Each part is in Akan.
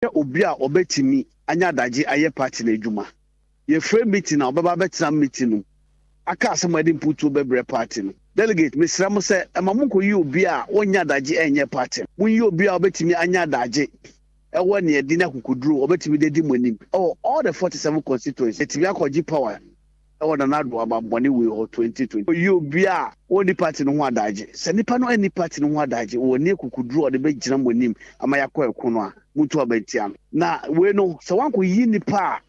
Yɛhwɛ obi a ɔbɛtumi anya adagye ayɛ party no adwuma. Yɛfrɛ meeting a, ɔbɛba abɛtena meeting no aka asɛm a ɛde mputuo bɛbrɛ party no. Delegate, mesrɛ mo sɛ ɛma monkɔyi obi a wɔnyɛ adagye ɛnyɛ party no. Monyi obi a ɔbɛtumi anya adagye ɛwɔ nea ɛdi ne akokoduro ɔbɛtumi de di mo anim ɛwɔ all the 47 constituencies. Yɛtumi akɔgye power ɛwɔ Nana Addo abanbɔne wei hɔ 2020. Oyi obi a wɔnni party no ho adagye. Sɛ nipa no ani party no ho adagye, wɔ ne akokoduro a ɔde bɛgyina mo anim ama yɛakɔ ɛko no a, muntu abɛntia no. Na wei no, sɛ wankɔyi nipa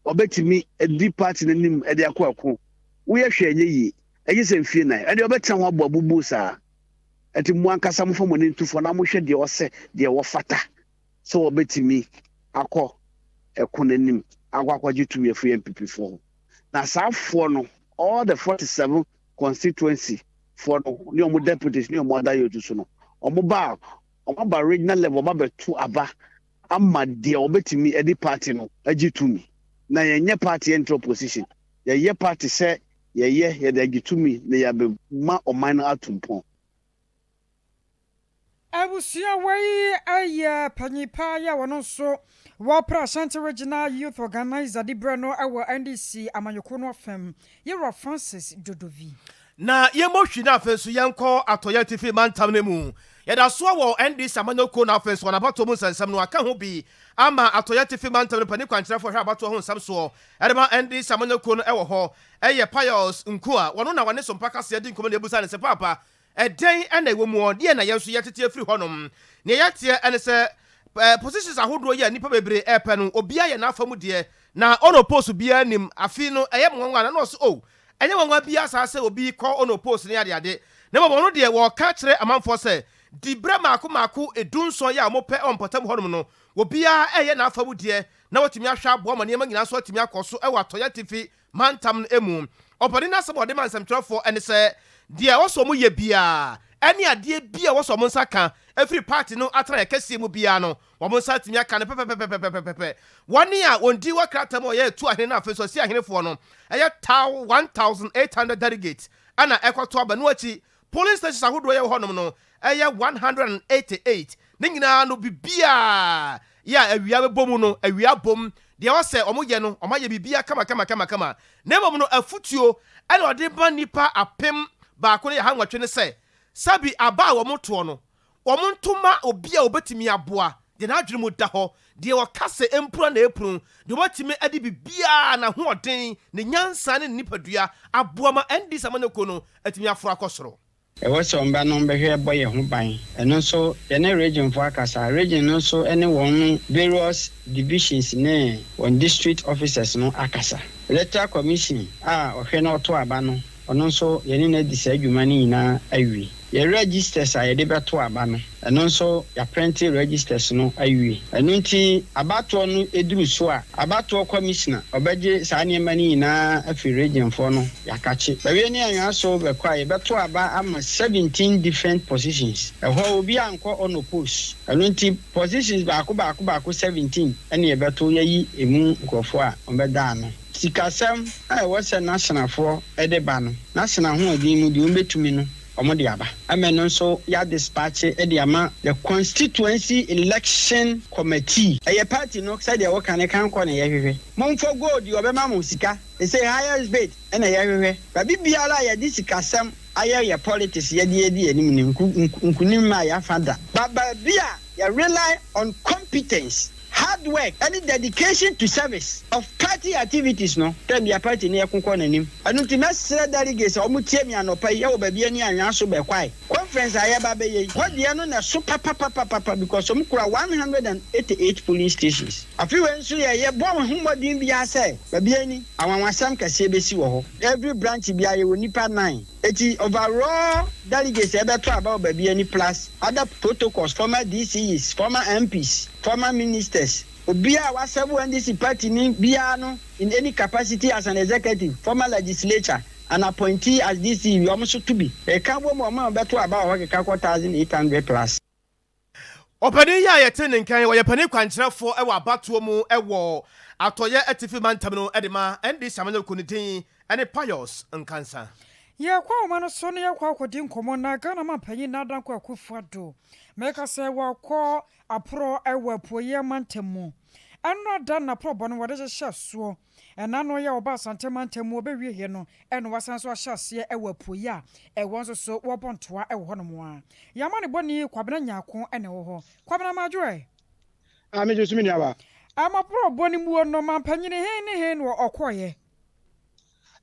a ɔbɛtumi di party no anim de akɔ ɛko, woyɛ hwɛ ɛnyɛ yie. Ɛgye sɛ mfie 4 ɛdeɛ ɔbɛtena ho abɔ abubuo saa. Ɛnti mo ankasa mofa mo ani nto fam na mohwɛ deɛ ɔsɛ, deɛ wɔfata sɛ wɔbɛtumi akɔ ɛko n'anim akɔ akɔgye tumi afiri NPP foɔ ho. Na saa foɔ no, all the 47 constituency foɔ no ne ɔmo deputies ne ɔmo other youth so no, ɔmo ba a, ɔmo aba regional level, ɔmo abɛto aba ama deɛ ɔbɛtumi de party no agye tumi. Na yɛnyɛ party enter opposition, yɛyɛ party sɛ yɛyɛ yɛde agye tumi na yɛabɛma ɔman no ato mpɔn. Abusua, wei ayɛ panyin yi a wɔno nso wɔpra Ashanti Regional Youth Organizer de berɛ no wɔ NDC amanyɔkuo no afam, yɛwura Francis Dodovi. Na yɛmmɔ hwi no, afei nso yɛnkɔ Atɔyɛ Atifi Mantam no mu. Yɛda soa wɔ NDC amanyɔkuo no, afei nso wɔn abatoɔ mu nsɛnsɛm no aka ho bi ama Atɔyɛ Atifi Mantam no panin kwankyerɛfoɔ hwɛ abatoɔ ho nsɛm soɔ ɛde ma NDC amanyɔkuo no ɛwɔ hɔ, ɛyɛ Pius Nku a wɔno na wɔne Sompa Kaseɛ di nkɔmmɔ na ebusa ne sɛ, paapa, ɛdɛn ɛna ɛwɔ mu? Deɛ na yɛn nso yɛtete afiri hɔnom, nea yɛteɛ ɛne sɛ positions ahodoɔ yi a nnipa bebree ɛɛpɛ no, obiara yɛ n'afa mu deɛ na ɔno post biara nim. Afi no ɛyɛ nwanwa na ɔso o, ɛnyɛ nwanwa biara saa sɛ obi kɔ ɔno post ne adeade, na mmom ɔno deɛ, wɔka kyerɛ amanfoɔ sɛ dibrɛ maako maako 17 yi a wɔpɛ ɔmpɔtam hɔnom no, obiara ɛyɛ n'afa mu deɛ na wɔtumi ahwɛ aboa ma nneɛma nyinaa nso atumi akɔ so ɛwɔ Atɔyɛ Atifi Mantam no mu. Ɔpanin no asɛm a ɔde ma nsɛmtwerɛfoɔ ɛne sɛ deɛ wɔsɔ mo yɛ biara ɛne adeɛ bi a wɔsɔ mo nsa ka ɛfiri party no atena yɛ kɛseɛ mu biara no, wɔn nsa atumi aka no pɛpɛpɛpɛpɛpɛ. Wɔne a wɔn di wɔ krataa mu a ɔyɛ etu ahene no, afei so ɔsi ahenefoɔ no, ɛyɛ taw 1,800 delegates ɛna ɛkɔto aba no akyi. Polling stations ahodoɔ yɛ wɔ hɔnom no ɛyɛ 188. Ne nyinaa no, bibiaa yɛ a awia bɛbɔ mu no, awia bom deɛ wɔsɛ ɔmo yɛ no, ɔmo ayɛ biribiara kama kama kama kama. Na mmom no, afutuo ɛna ɔde ma nipa 1800 ne sɛ, sabi aba a wɔn toɔ no, wɔn ntoma obi a obetumi aboa deɛ n'adwene mu da hɔ, deɛ wɔka sɛ mpura na epunu, deɛ wɔbɛtumi de biribiara, n'ahoɔden, ne nyansa ne ne nipadua aboa ma NDC amanyɔkuo no atumi aforo akɔ soro. Ɛwɔ sɛ ɔmba no mbɛhwɛ bɔ yɛn ho ban. Ɛno nso yɛne regionfoɔ akasa, region no nso ne wɔn various divisions ne wɔn district officers no akasa. Electoral Commission a ɔhwɛ na ɔto aba no, ɔno nso yɛne no adi saa adwuma no nyinaa awie. Yɛ registers a yɛde bɛto aba no, ɛno nso yɛaprint registers no awie. Ɛno nti abatoɔ no eduru so a, abatoɔ commissioner ɔbɛgye saa nneɛma no nyinaa afiri regionfoɔ no. Yɛakakye baawie ne anwea so bɛkɔ a yɛbɛto aba ama 17 different positions. Ɛhɔ obi ankɔ unopposed. Ɛno nti positions baako baako baako 17 ɛne yɛbɛto yɛyi emu nkurɔfoɔ a wɔbɛda ano. Sikasɛm a ɛwɔ sɛ nationalfoɔ ɛde ba no, national ahoɔden mu deɛ wɔbɛtumi no, wɔn de aba ɛmɛ no nso yɛadispatch de ama the constituency election committee. Ɛyɛ party no sɛdeɛ wɔka ne kan kɔ na yɛhwehwɛ momfɔ gold ɔbɛma mo sika ɛsɛ highest bid ɛna yɛhwehwɛ. Baabi biara a yɛde sikasɛm ayɛ yɛ politics, yɛde yɛdi anim ne nkunim a yɛafa da ba baabi a yɛ rely on competence, hard work ɛne dedication to service of party activities no, tɛm bia party ne yɛkonkɔ n'anim. Ɛno nti mɛsrɛ delegates a wɔn tie mi anɔpa yi ɛwɔ baabi ani anwea so bɛkwae conference a yɛba bɛyɛ yi hɔ deɛ no na ɛso papapapapa because wɔn kura 188 polling stations. Afei wei nso yɛ yɛbɔ wɔn ho mmɔden biara sɛ baabi ani awanwasɛm kɛseɛ bɛsi wɔ hɔ. Every branch biara yɛwɔ nipa nine, eti overall delegates ɛbɛto aba wɔ baabi ani, plus other protocols, former DCEs, former MPs, former ministers, obiara waserve NDC party ni biara no in any capacity as an executive, former legislature and appointee as DCE, wɔn nso to bi ɛka bɔ mu. Wɔn a wɔbɛto aba wɔ hɔ keka kɔ 1,800 plus. Ɔpanin yi a yɛte ne nkan, wɔyɛ panin kwankyerɛfoɔ wɔ abatoɔ mu wɔ Atɔyɛ Atifi Mantam no de ma NDC amanyɔkuo no, din ne Pius Nkansa. Yɛkɔ ahoma no so na yɛkɔ akɔdi nkɔmmɔ na Ghana manpanyin Nana Dankwa Akufo-Addo meka sɛ wakɔ aporɔ wɔ apueeɛ mantam mu. Ɛno ada na aporɔbɔ no wɔde hyehyɛ soɔ. Ɛna no yɛ ɔba Asante mantam mu ɔbɛwieɛ no ɛna wasan so ahyɛ aseɛ wɔ apueeɛ a ɛwɔ nso so wɔbɔ ntoa wɔ hɔnom a. Yɛn amanebɔni Kwabena Nyarko na ɛwɔ hɔ. Kwabena Madwoɛ. Ah, megye so me nuaba. Amaporɔbɔ no muo no, mampanyini he ne he na ɔkɔeɛ?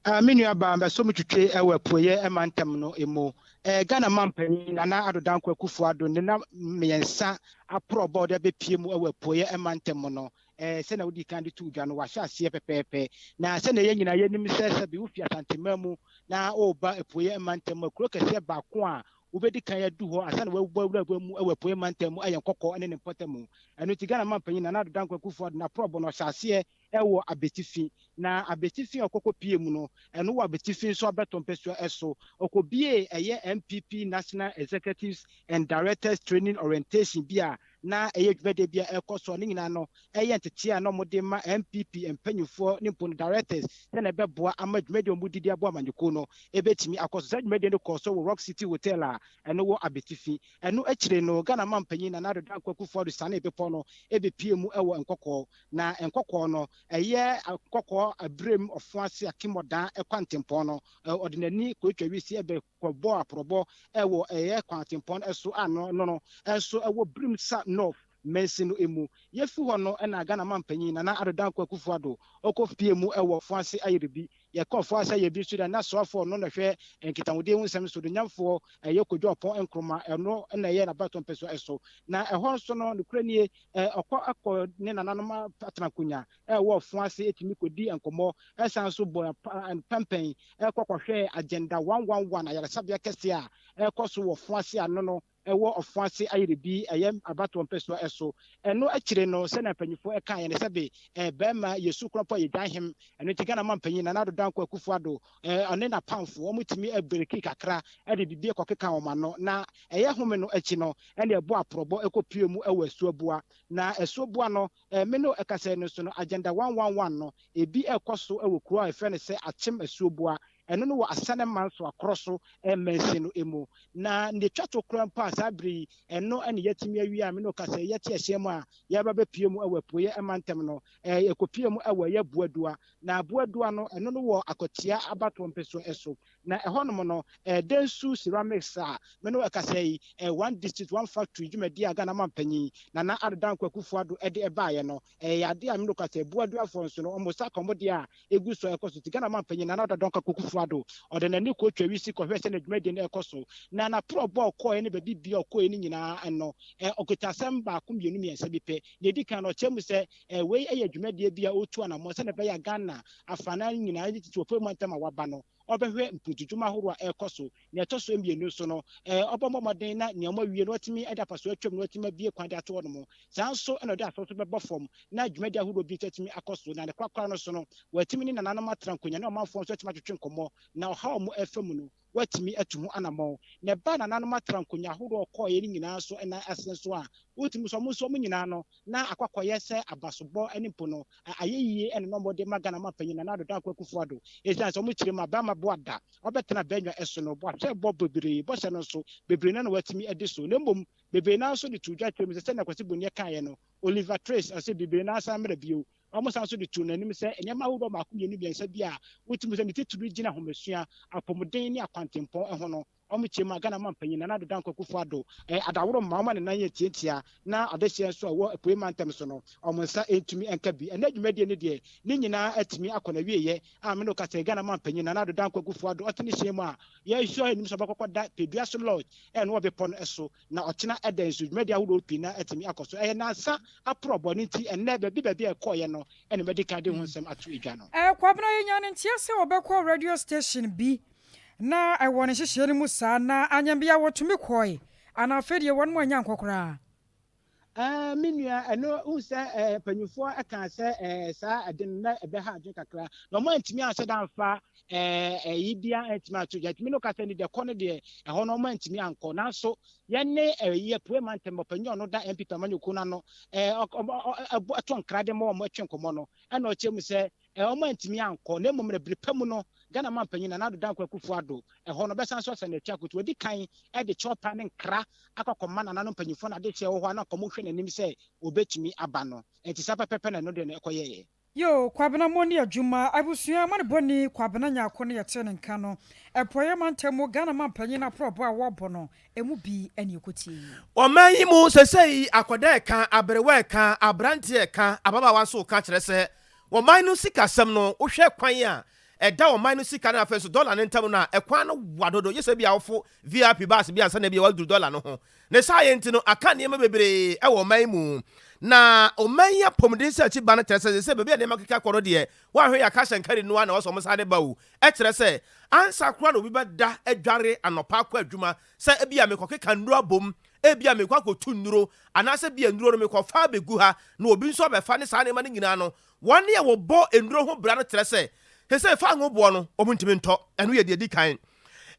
Ah, me nuabaa, mɛsɔ mu twitwe wɔ Apueeɛ mantam no mu. Eh, Ghana mampanyin Nana Addo Dankwa Akufo-Addo ne na mmiɛnsa aporɔbɔ a ɔde abɛpue mu wɔ Apueeɛ mantam mu no, eh, sɛnea wodii kan de too dwa no, wahyɛ aseɛ pɛpɛɛpɛ. Na sɛnea yɛn nyinaa yɛnim sɛ sɛbe wofi Asanteman mu na woreba Apueeɛ mantam mu a, kuro kɛseɛ baako a wobɛdi kan adu hɔ ansa na woabɔ awura mu wɔ Apueeɛ mantam mu yɛ Nkɔkɔ ne ne mpɔtamu. Ɛno nti Ghana mampanyin Nana Addo Dankwa Akufo-Addo n'aporɔbɔ no, ɔhyɛ aseɛ wɔ Abetifi, na Abetifi a ɔkɔkɔpuee mu no, ɛno wɔ Abetifi nso abɛtɔ mpasua so. Ɔkɔbuee ɛyɛ NPP National Executives and Directors Training Orientation bi a na ɛyɛ dwumadie bi a ɛrekɔ so a ne nyinaa no ɛyɛ nteteɛ a na wɔde ma NPP mpanimfoɔ ne mpo no directors sɛdeɛ ɛbɛboa ama dwumadie a wɔde di aboa amanyɔkuo no ɛbɛtumi akɔ so. Saa dwumadie no kɔɔ so wɔ Rock City Hotel a ɛno wɔ Abetifi. Ɛno akyire no, Ghana manpanyin Nana Addo Dankwa Akufo-Addo sianee bepɔ no bɛpuee mu wɔ Nkɔkɔɔ. Na nkɔkɔɔ no, ɛyɛ nkɔkɔɔ abiram ɔfo ase akemmɔdan kwantempɔn no, ɔde n'ani kotwa wisi bɛ kɔbɔɔ aporɔbɔ wɔ ɛyɛ kwantempɔn so a no no nso wɔ Birimsa North mansin no mu. Yɛfi hɔ no na Ghana manpanyin Nana Addo Dankwa Akufo-Addo ɔkɔ pie mu wɔ ɔfo ase Ayerbi. Yɛkɔ ɔfo ase Ayerbi nso deɛ na soafoɔ ɔno na ɔhwɛ nkitahodie ho nsɛm so, Onyamfoɔ ɛyɛ Kojo Oppong Nkrumah, ɛno na ɛyɛ n'abatoɔ mpɛsoa so. Na ɛhɔ nso no, nokorɛ nie, Ɔkɔ kɔ ne nananom atena nkonya wɔ ɔfo ase tumi kɔdi nkɔmmɔ, san nso bɔ mpɛmpɛn kɔ kɔhwɛ Agenda 111 ayaresabea kɛseɛ a ɛrekɔ so wɔ ɔfo ase ano no wɔ ɔfo ase Ayerbi ɛyɛ abatoɔ mpɛsoa so. Ɛno akyire no sɛnea mpanyinfoɔ kaeɛ no sɛbe barima yɛsu korɔ mpo a yɛdwan hem, ɛno nti Ghana manpanyin Nana Addo Dankwa Akufo Addo ɔne n'apamfo wɔtumi breki kakra de biribi kɔkeka wɔn ano na ɛyɛ home no akyi no ɛna ɛbɔ aprɔbɔ kɔpue mu wɔ Asuoboa. Na Asuoboa no, me ne wo ɛkasa yi no nso no, Agenda 111 no, ebi rekɔ so wɔ kuro a yɛfrɛ no sɛ Akyem Asuoboa. Ɛno no wɔ Asane Manso Akorɔ so mansin no mu. Na nea ɛtwa to koraa mpo a saa bere yi, ɛno na yɛatumi awie a me ne wo kasa yi, yɛte ɛhyɛn mu a yɛreba bɛpue mu wɔ Apueeɛ mantam no, yɛkɔpue mu wɔ ɛyɛ Boadua. Na Boadua no, ɛno no wɔ Akwatia abatoɔ mpɛsoa so. Na ɛhɔnom no, Densu Ceramics a me ne wo ɛkasa yi, One District One Factory dwumadie a Ghana manpanyin Nana Addo Dankwa Akufo-Addo de baeɛ no, ɛyɛ adeɛ a me ne wo kasa yi, Buaduafoɔ nso no, wɔn nsa ka wɔn deɛ a ɛgu so a ɛkɔ so. Nti Ghana manpanyin Nana Addo Dankwa Akufo-Addo, ɔde n'ani kɔtwa wisi kɔhwɛɛ sɛdeɛ dwumadie no ɛrekɔ so. Na n'aporɔbɔ a ɔkɔeɛ ne baabi biara a ɔkɔeɛ no nyinaa no, ɔkita asɛm baako, mmienu, mmiɛnsa bi pɛ. Deɛ ɛdi kan no, ɔkyerɛ mu sɛ wei yɛ dwumadie bi a ɔretu anammɔn sɛdeɛ ɛbɛyɛ a Ghana afanan nyinaa ne titiriw ɔpɛ mu mantam a waba no, ɔbɛhwɛ mpuntuddwuma ahorow a ɛrekɔ so. Nea ɛtɔ so mmienu nso no, ɔbɛbɔ mmɔden na nea wɔawie no watumi de apaso atwam na watumi abue kwan de ato hɔnom. Saa ara nso na ɔde asɔw nso bɛbɔ fam na dwumadi ahorow bi nso atumi akɔ so. Na ne korakora no so no, watumi ne nananom atra nkonnwa ne ɔmanfoɔ nso atumi atwetwe nkɔmmɔ na ɔhaw a wɔrefa mu no, watumi atu ho anammɔn. Na ɛbaa nananom atra nkonnwa ahorow a ɔkɔeɛ no nyinaa so nan ase nso a, wotumi nso wɔn nso wɔn nyinaa no, na akɔ akɔyɛ sɛ abasobɔ ne mpo no, ayɛyie na na wɔde ma Ghana manpanyin Nana Addo Dankwa Akufo-Addo. Esiane sɛ wɔkyerɛ mu a Bɛrima Boada ɔbɛtena abannwa so no, wɔahyɛ bɔ bebree, bɔhyɛ no nso, bebree no ara na wɔatumi adi so. Na mmom, bebree no ara nso de too dwa kyerɛ mu sɛ sɛnea Kwasi Bonnier kaeɛ no, Oliver Twist, ɔse bebree no ara san mmra bio. Wɔsan nso de too n'anim sɛ nneɛma ahodoɔ mmaako mmienu mmiɛnsa bi a wotumi sɛ ne titiriw gyina nhomasua, apɔmuden ne akwantempɔn ho no, wɔkyerɛ mu a Ghana manpanyin Nana Addo Dankwa Akufo-Addo adaworo mma wɔma ne nan yɛ ntiantia na adehyeɛ nso a ɛwɔ Apuei mantam so no, wɔn nsa ntumi nka bi. Ɛnnɛ dwumadie no deɛ, ne nyinaa atumi akɔ n'awieɛ a me ne wo kasa yi, Ghana manpanyin Nana Addo Dankwa Akufo-Addo ɔte ne hyɛn mu a yɛrehwɛ anim sɛ ɔbɛkɔkɔda Peduase Lodge a ɛno wɔ bepɔ no so. Na ɔkyena ɛda nso, dwumadi ahodoɔ pii na atumi akɔ so. Ɛyɛ nnansa aporɔbɔ, ɛno nti ɛnnɛ baabi baabi a ɛkɔeɛ no na madi kan de ho nsɛm ato dwa no. Kwabena yɛnyaa no nteɛ sɛ ɔbɛkɔ radio station bi na ɛwɔ ne nhyehyɛeɛ no mu saa na anyambea wɔtumi kɔe anaa afei deɛ wɔnom annya ankɔ koraa. Ɛɛ, me nua, ɛno wohu sɛ ɛɛ mpanyinfoɔ ɛka sɛ ɛɛ saa ɛde no na ɛbɛha adwene kakra na wɔn antumi anhyɛ da anfa ɛɛ ɛyi bia antumi ato gya tumi no kasa ni deɛ kɔ no deɛ ɛhɔ no wɔn antumi ankɔ nanso yɛne ɛyi apue mantam ɔpanyin a ɔno da NPP amanyɔkuo no ano ɛɛ ɛbɔ ɛto nkra de ma wɔn ɛtwe nkɔmɔ no ɛna ɔkyerɛ mu sɛ ɛɛ wɔn antumi ankɔ na mmom na bere pa mu no. Ghana Manpanyin Nana Addo Dankwa Akufo Addo ɛhɔ no ɔbɛsan nso asan n'akyi akoto. Wadi kan de kyɛwpa ne nkra akɔ akɔma nananom mpanyimfoɔ no adehyeɛ wɔ hɔ a na anka wɔhwɛ n'anim sɛ ɔbɛtumi aba no. Ɛnti saa pɛpɛpɛ na ɛno deɛ no ɛkɔyɛeɛ. Yoo, Kwabena Moni adwuma, abusua amanebɔni Kwabena Nyarko no yɛtee ne nka no, Apueeɛ Mantam mu Ghana manpanyin aprɔbɔ a wɔrebɔ no, emu bi ne ɛkɔtie yi. Ɔman yi mu sesei akwadaa ɛka, aberewa ɛka, abranteɛ ɛka, ababaawa nso reka kyerɛ sɛ ɔman no sikasɛm no wohwɛ kwan a ɛda ɔman no sika ne afei nso dɔla no ntam no a ɛkwan no wa dodo gye sɛ ebia wofo VIP bus bi ansa na ebia waduru dɔla no ho. Ne saa yɛ nti no aka nneɛma bebree wɔ ɔman yi mu. Na ɔman yi apɔmuden sɛ akyi ba no kyerɛ sɛ sesei baabi a nneɛma keka kɔ no deɛ woanhwɛ yɛ a cash and carry no ara na ɛwɔ sɛ wɔsan de ba o. Ɛkyerɛ sɛ ansa koraa na obi bɛda adware anɔpa akɔ adwuma sɛ ebia mekɔkeka nnuro abom, ebia mekɔ akɔtu nnuro anaasɛ ebia nnuro no mekɔfa abɛgu ha na obi nso abɛfa ne saa nneɛma no nyinaa no Wɔn a wɔbɔ nnuro ho bra no kyerɛ sɛ seesei fango boɔ no, wɔntumi ntɔ. Ɛno yɛ deɛ ɛdi kan.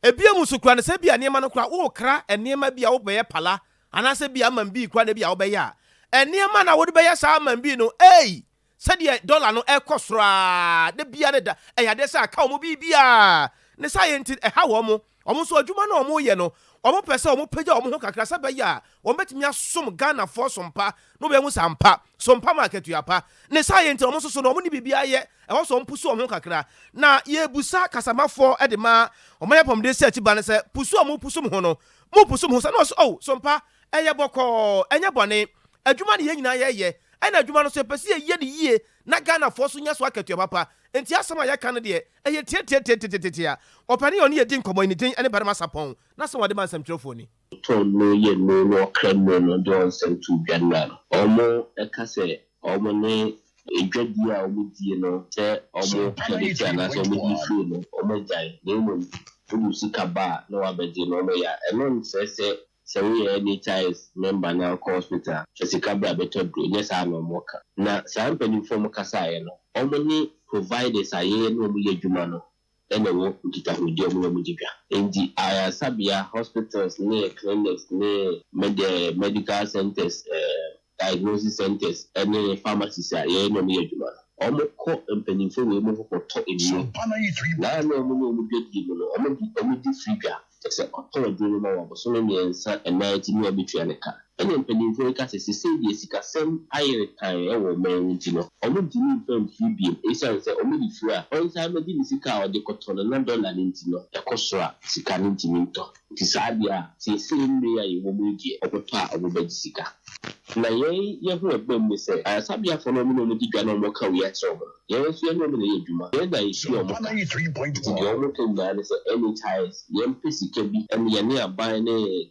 Ebio nso koraa no, sɛ ebia nneɛma no koraa, worekra nneɛma bi a wobɛyɛ pala anaasɛ ebia amambii koraa na ebia wobɛyɛ a, nneɛma no a wode bɛyɛ saa amambii no, ei, sɛdeɛ dɔla no rekɔ soro ara da biara ne da, ɛyɛ adeɛ sɛ aka wɔn biribiara. Ne saa yɛ nti, ɛha wɔn. Wɔn nso adwuma no a wɔreyɛ no, wɔpɛ sɛ wɔpagya wɔn ho kakra sɛ ɛbɛyɛ a wɔbɛtumi asom Ghanafoɔ som pa na wɔbɛhu sɛ ampa, som pa ma akatua pa. Ne saa yɛ nti wɔn nso so no, wɔnni biribiara yɛ, ɛwɔ sɛ wɔpusu wɔn ho kakra. Na yɛrebisa kasamafoɔ de ma wɔn ayɛ apɔmuden sɛ akyi ba no sɛ, pusu a morepusu mo ho no, morepusu mo ho sɛ? Na wɔse, oh, som pa, ɛyɛ bɔkɔɔ, ɛnyɛ bɔne. Adwuma na yɛn nyinaa yɛreyɛ, ɛna adwuma no nso yɛpɛ sɛ yɛyɛ no yie na Ghanafoɔ nso nya so akatua papa. Enti asɛm a yɛka no deɛ, ɛyɛ tiatiatiatiatiatia. Ɔpanin a ɔne yɛn di nkɔmmɔ yi, ne din ne Barima Sarpong. N'asɛm a ɔde ma nsɛmtwerɛfoɔ ni. Tɔn nnuro yɛ nnuro na ɔkra nnuro no de wɔn nsɛm to dwa nnora no, wɔka sɛ wɔn ne dwadie a wɔdie no sɛ wɔn credit anaasɛ wɔn di free no wɔagyae na mmom wode wo sika ba a na wɔabɛgye na wɔyɛ a ɛno nkyerɛ sɛ sɛ woyɛ NHIS member na wokɔ hospital a fa sika bra bɛtɔ aduro nyɛ saa na wɔka. Na saa mpanimfoɔ a wɔkasaeɛ no wɔn ne providers a yɛne wɔn yɛ adwuma no na ɛwɔ nkitahodie a wɔne wɔn di dwa. Enti ayaresabea, hospitals ne clinics ne med medical centres, diagnosis centres ne pharmacies a yɛne wɔn yɛ adwuma no, wɔkɔ mpanimfoɔ wei mu hɔ kɔtɔ nnuro. Na a na wɔne wɔn dwadie mu no, wɔde wɔdi firi dwa, kyerɛ sɛ ɔtɔn aduro no ma wo a, bosome mmiɛnsa, nnan akyi ne wabɛtua ne ka. Ɛnna mpanimfoɔ yi ka sɛ, Seesei deɛ sikasɛm ayere kann wɔ ɔman yi mu nti no, wɔntumi mfa mfiri bio. Esiane sɛ wɔde firi a, ɔnsan mmɛgye ne sika a ɔde kɔtɔ no, na dɔla no nti no, ɛkɔ soro a, sika no ntumi ntɔ. Nti saa deɛ a, seesei mmerɛ yi a yɛwɔ mu yi deɛ, wɔkɔtɔ a, wɔbɛgye sika. Na yɛn yɛn ho ɛbam ne sɛ, ayaresabeafoɔ no a wɔne wɔn di dwa na wɔka wei akyerɛ wɔn no, yɛn nso yɛne wɔn na ɛyɛ adwuma. Yɛn na yɛtua wɔn ka. Nti deɛ wɔka nyinaa ne sɛ, NHIS, yɛmpɛ sika bi ne yɛne aban ne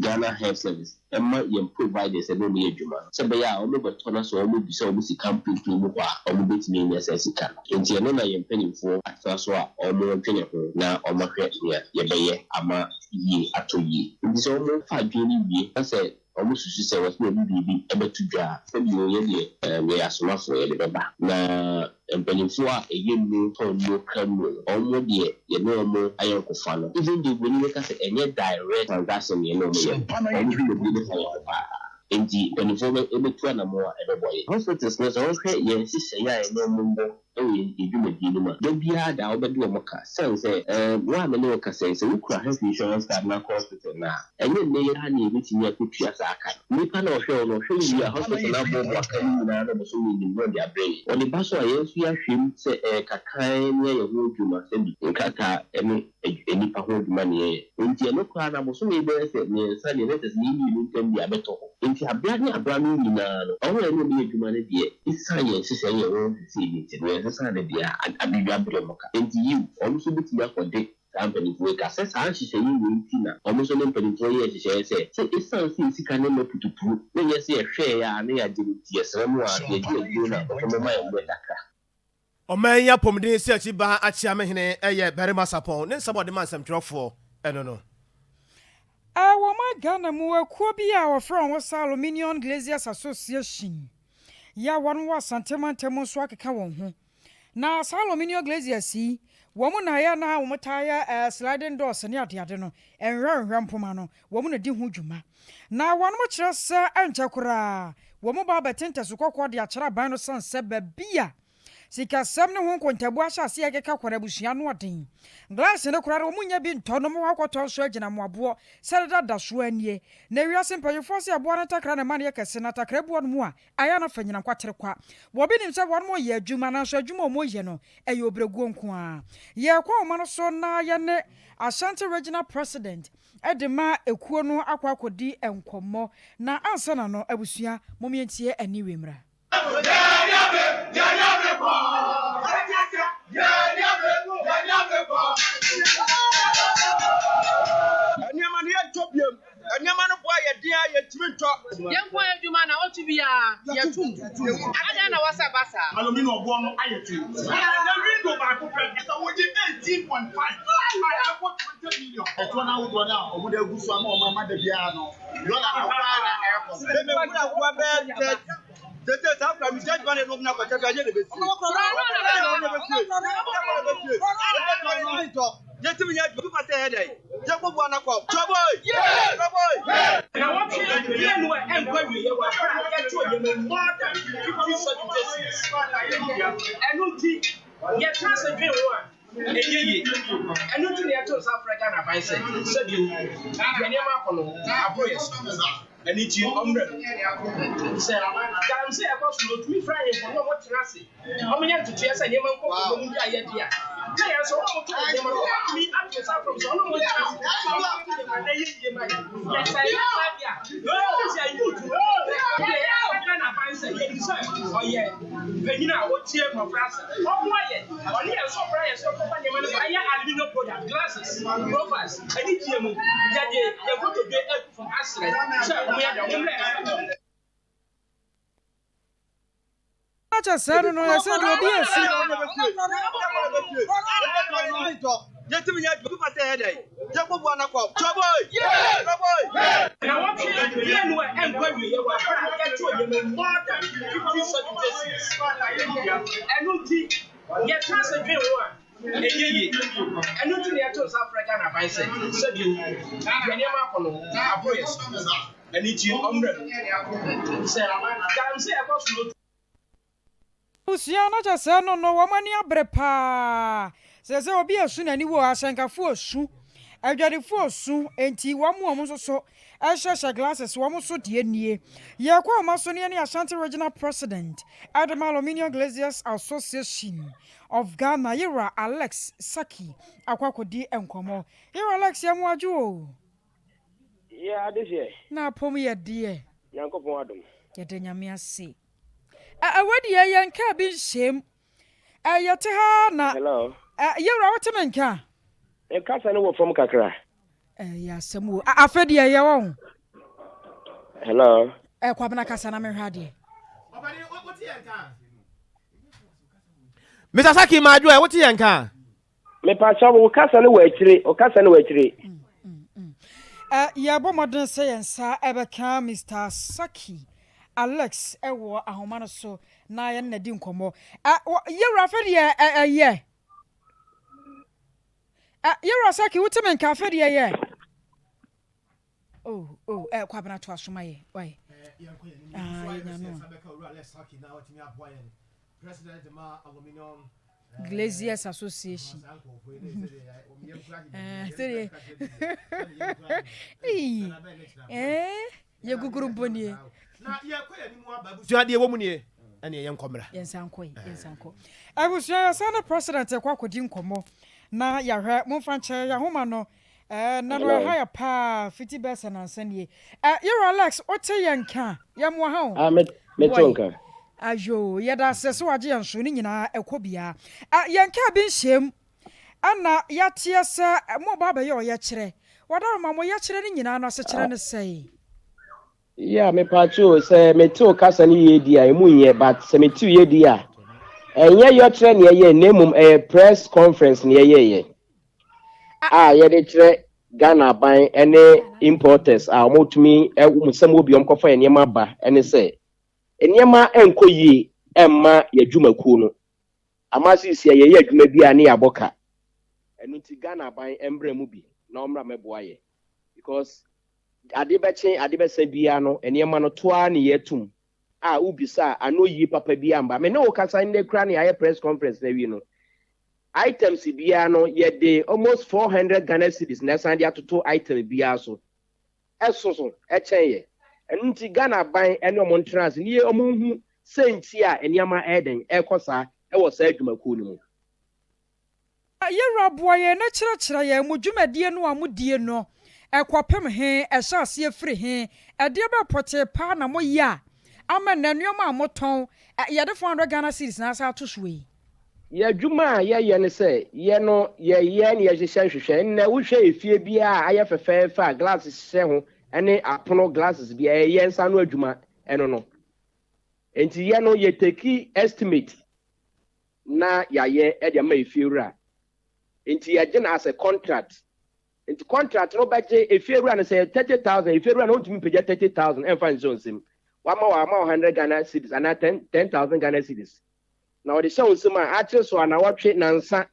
Ghana Health Service ma yɛn providers ɛne wɔn yɛ adwuma no sɛ ɛbɛyɛ a wɔn bɛtɔ na sɛ wɔn bisa wɔn sika mprempren mu hɔ a wɔn bɛtumi anya saa sika no. Nti ɛno na yɛn mpanimfoɔ atena so a wɔn dwene ho na wɔn ahwɛ nea yɛbɛyɛ ama yie atɔ yie. Nti sɛ wɔn fa adwene no wie na sɛ Wɔsusu sɛ wɔde wɔn biribi bɛto dwa a, sɛdeɛ yɛn deɛ yɛyɛ asomafoɔ, yɛde bɛba. Na mpanimfoɔ a ɛyɛ nnuro, tɔn nnuro, kra nnuro no, wɔn deɛ yɛne wɔn ayɔnkofa no, even though buroni bɛka sɛ ɛnyɛ direct transaction na yɛne wɔn yɛ no, wɔn dwumadie no fa yɛn ho paa. Enti mpanimfoɔ bɛtu anammɔn a ɛbɛboa yɛn. Hospitals no, sɛ wohwɛ yɛn nhyehyɛeɛ a yɛne wɔn wɔ wɔ yɛn dwumadie no mu a, da biara da wobɛde wɔn ka. Sane sɛ, ɛɛ, wo a me ne wo kasa yi, sɛ wokura health insurance card na akɔ hospital no a, ɛnyɛ nnɛ yi ara na yɛbɛtumi akɔtua saa ka no. Nipa no a ɔhwɛ wo no, ɔhwɛ wo wie a, hospital no aboaboa ka no nyinaa na bosome nnim na ɔde abrɛ yɛn. Ɔde ba so a, yɛn nso yɛahwɛ mu sɛ ɛyɛ kakra ne yɛayɛ ho adwuma sɛbi nkrataa ne nnipa ho adwuma na yɛyɛ. Enti ɛno koraa no, abosome bɛyɛ sɛ mmiɛnsa deɛ, na kyerɛ sɛ yɛn mmienu ntam deɛ abɛtɔ hɔ. Enti abera ne abera no nyinaa no, wɔn a yɛne wɔn yɛ adwuma no deɛ, esiane yɛn nhyehyɛe a yɛwɔ no seesei no nti no, yɛnsesa no deɛ a, abedwa bere wɔn ka. Enti yiw, wɔn nso betumi akɔde saa mpanimfoɔ yi ka sɛ saa nhyehyɛe wei nti na wɔn nso ne mpanimfoɔ yɛɛ nhyehyɛe sɛ, sɛ esiane sɛ yɛn sika no mma putupuru na ɛnyɛ sɛ yɛhwɛe ara na yɛagye no nti, yɛsrɛ mo ara sɛ yɛgye aduro no a, mpɔkyɛ momma yɛn mmerɛ kakra. Ɔman yi apɔmuden siakyi baa Akyeamehene yɛ Barima Sarpong ne nsɛm a ɔde maa nsɛmtwerɛfoɔ no no. Wɔ ɔman Ghana mu ekuo bi a wɔfrɛ wɔn ho sɛ Aluminium Glaziers Association yi a wɔn wɔ Asante mantam mu nso akeka wɔn ho. Na saa Aluminium Glaziers yi, wɔn na ɛyɛ na wɔn taa yɛ sliding doors ne adeade no, nhwɛ nhwɛ mpoma no, wɔn na di ho dwuma. Na wɔn kyerɛ sɛ ɛnkyɛ koraa wɔn ba abɛte ntɛso kɔkɔɔ de akyerɛ aban no sane sɛ baabi a. Sikasɛm ne ho nkontabuo ahyɛ aseɛ rekeka kɔ no abusua ano ɔden. Glass no koraa no wɔn nnya bi ntɔ na wɔn akɔtɔ nso agyina mmoaboɔ sɛ deda da so ara nie. Na wiase mpanyinfoɔ se ɛboɔ no ntakra na ɛma no yɛ kɛse na takra bu wɔn a ayɛ a na fa nyina nkwatere kwa. Wɔbi nim sɛ wɔn reyɛ adwuma nanso adwuma a wɔn reyɛ no ɛyɛ obrɛguo nko ara. Yɛrekɔ ahoma no so na yɛne Ashanti Regional President de ma ekuo no akɔ akɔdi nkɔmmɔ. Na ansa na no abusua mom yɛntie Anniwee mmra. Nneɛma no yɛntɔ biom. Nneɛma no bo ayɛ den a yɛntumi ntɔ. Yɛn nko ara adwuma na ɔto biara yɛtom. Adɛn na wɔsɛ ba saa? Aluminium boɔ no ayɛ den. Ɛnɛ window baako pɛ sɛ wogye 18.5 a ɛkɔ 20 million. Ɛtoɔ no ahodoɔ no a wɔde agu so ama wɔn ama da biara no, dɔla no kɔ ara na ɛrekɔ so. Mebɛhunu akoa bɛyɛ 30. Tete saa kura mi judge man no na kɔkyɛ bi ayɛ na bɛsie. Yɛtumi nyɛ adwuma sɛ ɛyɛ dɛn yɛkɔboa no kɔ trɔboi trɔboi. Nnawɔtwe mmienu a ɛnkɔ awieɛ wɔ aberɛ a yɛtoo nneɛma mu more than 50 70 cedis. Ɛno nti yɛtena ase dwen ho a ɛnyɛ yie. Ɛno nti na yɛto nsa frɛ Ghana aban sɛ sɛbio deɛ nneɛma akɔ no aboro yɛ so. Ɛno nti ɔmmra mu. Sɛ galamsey ɛkɔ so no ɔtumi frɛ ahemfo ne wɔn tena ase. Wɔnyɛ ntotoeɛ sɛ nneɛma nkɔ fam mu bi a yɛ dea. Na yɛn nso wɔn a wɔtɔn nneɛma no wɔatumi ato nsa afrɛ wɔn sɛ wɔne wɔn ntena ase na wɔntoto nneɛma na ɛyɛ yie ma yɛn. Na sɛ ɛyɛ saa deɛ a, sɛ youth no deɛ yɛaka Ghana aban sɛ yɛnim sɛ ɔyɛ panyin a ɔtie mmɔfra asɛm. Ɔmmoa yɛn, ɔne yɛn nso ɔmmra yɛn so nkɔfa nneɛma no ba. Ɛyɛ aluminium product, glasses, profiles, anigyeɛ mu yɛde yɛn nkotodwe agu fam asrɛ sɛ wɔnyɛ dɛn, wɔmmra yɛn so. Kyɛ sɛɛ no no ɛsɛ deɛ obi esi. Nnawɔtwe mmienu a ɛnkɔ awieɛ wɔ aberɛ a yɛtoo nneɛma mu more than 50 70 cedis. Ɛno nti yɛtena ase dwen ho a ɛnyɛ yie. Ɛno nti na yɛto nsa frɛ Ghana aban sɛ sɛbio deɛ nneɛma akɔ no aboro yɛ so. Ɛno nti ɔmmra mu. Sɛ galamsey ɛkɔ so no. Abusua no kyɛ sɛ no no wɔn ani abere paa seesei obi esu n'ani wɔ ahyɛnkafo osu adwadifo osu enti wɔn wɔn nso so ɛhyehyɛ glasses wɔn so deɛ nie yɛkɔ ɔma so ne yɛne Ashanti Regional President ɛde ma Aluminium Glaziers Association of Ghana Yewura Alex Saki akɔ akɔdi nkɔmmɔ. Yewura Alex yɛ mo adwo o. Yɛ adehyeɛ. Na apom yɛ deɛ. Nyankopɔn adom. Yɛda Nyame ase. Ɛ ɛwɔ deɛ yɛn kaa bi nhyɛm. Ɛ yɛte ha na. Hello. Ɛ yɛwura wote me nka? Me kasa no wɔ fam kakra. Ɛ yɛ asɛm o. Afɛ deɛ yɛ wɔn. Hello. Ɛ Kwabena kasa na mehwɛ adeɛ. Mr. Saki Madwo ɛ wote yɛn nka? Mepakyɛw wo kasa no wɔ akyire, wo kasa no wɔ akyire. Yɛrebɔ mmɔden sɛ yɛn nsa bɛka Mister Saki Alex wɔ ahoma no so na yɛne no adi nkɔmmɔ. Yɛwura afei deɛ ɛyɛ. Yɛwura Saki wote me nka afei deɛ ɛyɛ. Oh, oh, eh, Kwabena to aso ma yɛ. Why? Ah, yɛnya no. Glaziers Association. Sɛdeɛ eh, yɛ guguru mpo nie. Na yɛkɔ yɛn anim aba abusua deɛ wɔ mu nie ɛne yɛn nkɔ mmra. Yɛn nsa nkɔ yi, yɛn nsa nkɔ. Abusua yɛsan ne president kɔ akɔdi nkɔmmɔ na yɛahwɛ momfa nkyɛ yɛahoma no Eh, na no ɛha yɛ paa fiti bɛɛ sɛ nansa nie. Eh, yɛwura Alex, wote yɛn nka? Yɛ mmoa ha o. Ah, me, me to nka. Ayo, yɛda ase sɛ wagye yɛn so ne nyinaa ɛkɔ biara. Eh, yɛn kaa bi nhyɛm ɛna yɛateɛ sɛ mo ba abɛyɛ ɔyɛkyerɛ. Wadaroma mo yɛkyerɛ no nyinaa no asekyerɛ ne sɛe? Yeah, me pacho sɛ me tew kasa no yie di a emu nyɛ but sɛ me tew yie di a ɛnyɛ yɔkyerɛ ne ɛyɛ na mmom ɛyɛ press conference ne ɛyɛɛyɛ a yɛde kyerɛ Ghana aban ne importers a wɔtumi wɔn nsɛm wɔ bi wɔn kɔfa yɛn nneɛma ba ne sɛ nneɛma nkɔ yie mma yɛn adwumakuo no ama seesei a yɛyɛ adwuma bi a ne yɛabɔ ka ɛno nti Ghana aban mmra mu bi na wɔmmra mmɛboa yɛ because ade bɛkye ade bɛsa biara no nneɛma no to ara ne yɛatum. a wobisa a ano yie papa biara mba. Me ne wo kasa ndɛ koraa na yɛayɛ press conference no awie no, items biara no yɛde almost 400 Ghana cedis na ɛsan de atoto item biara so. Ɛso so kyɛn yɛ. Ɛno nti Ghana aban ne wɔn ntena ase ne wɔn nhu sɛ nti a nneɛma ɛyɛ dɛn ɛrekɔ saa wɔ saa adwumakuo no mu. Yɛwura boa yɛn na kyerɛkyerɛ yɛn mo dwumadie no a mo die no kɔpem he, ɛhyɛ aseɛ firi he, ɛdeɛ bɛn pɔtee paa na mo yɛ a ama nnɛ nnoɔma a mo tɔn yɛde 400 Ghana cedis na asan ato soɔ yi? Yɛ adwuma a yɛyɛ ne sɛ yɛ no yɛyɛ na yɛhyehyɛ nhwehwɛ. Nnɛ wohwɛ efie biara a ayɛ fɛfɛɛfɛ a glass hyehyɛ ho ne apono glasses bi a ɛyɛ yɛn nsa ano adwuma ɛno no. Enti yɛ no yɛ take estimate na yɛayɛ de ama efiewura. Enti yɛgye no as a contract. Nti contract no wobɛgye efiewura no sɛ ɛyɛ 30,000 efiewura no ontumi mpagya 30,000 ɛmfa nhyɛ wo nsam. Wama wo wama wo 100 Ghana cedis anaa 10 10,000 Ghana cedis. Na ɔde hyɛ wo nsam a akyere so anawɔtwe, nansa,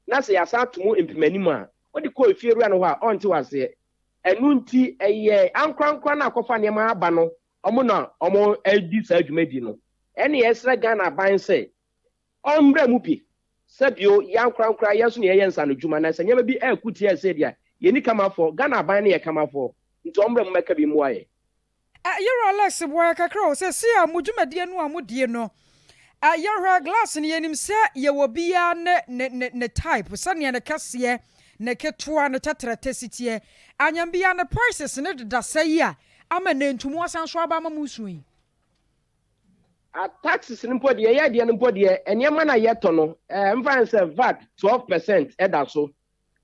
na sɛ yɛasan ato mu mpemanim a, wode kɔ efiewura no hɔ a ɔnte wo aseɛ. Ɛno nti ɛyɛ ankorankora no a akɔfa nneɛma aba no wɔn na wɔredi saa dwumadi no. Ɛne yɛsrɛ Ghana aban sɛ ɔmmra mu bi. Sɛ bio, yɛn ankorankora yɛn nso na yɛyɛ nsanodwuma na sɛ nneɛma bi ɛreko tia yɛn sei deɛ a, yɛnni kamafoɔ. Ghana aban no yɛ kamafoɔ, nti ɔmmra mu mmɛka bi mmoa yɛn. Yɛwura Alex boa yɛ kakra o, seesei a mo dwumadie no a mo die no, yɛhwɛ glass no yɛnim sɛ yɛwɔ biara ne ne ne ne type, sɛdeɛ ne kɛseɛ, ne ketewa, ne tɛtrɛtɛ si teɛ. Anyam biara ne prices no deda sɛ yi a ama nnɛ ntumu asan so aba ama mo nsuo yi. A Taxes no mpo deɛ, yɛyɛ deɛ no mpo deɛ, nneɛma no a yɛtɔ no, eh, mfa no sɛ vat 12 percent da so,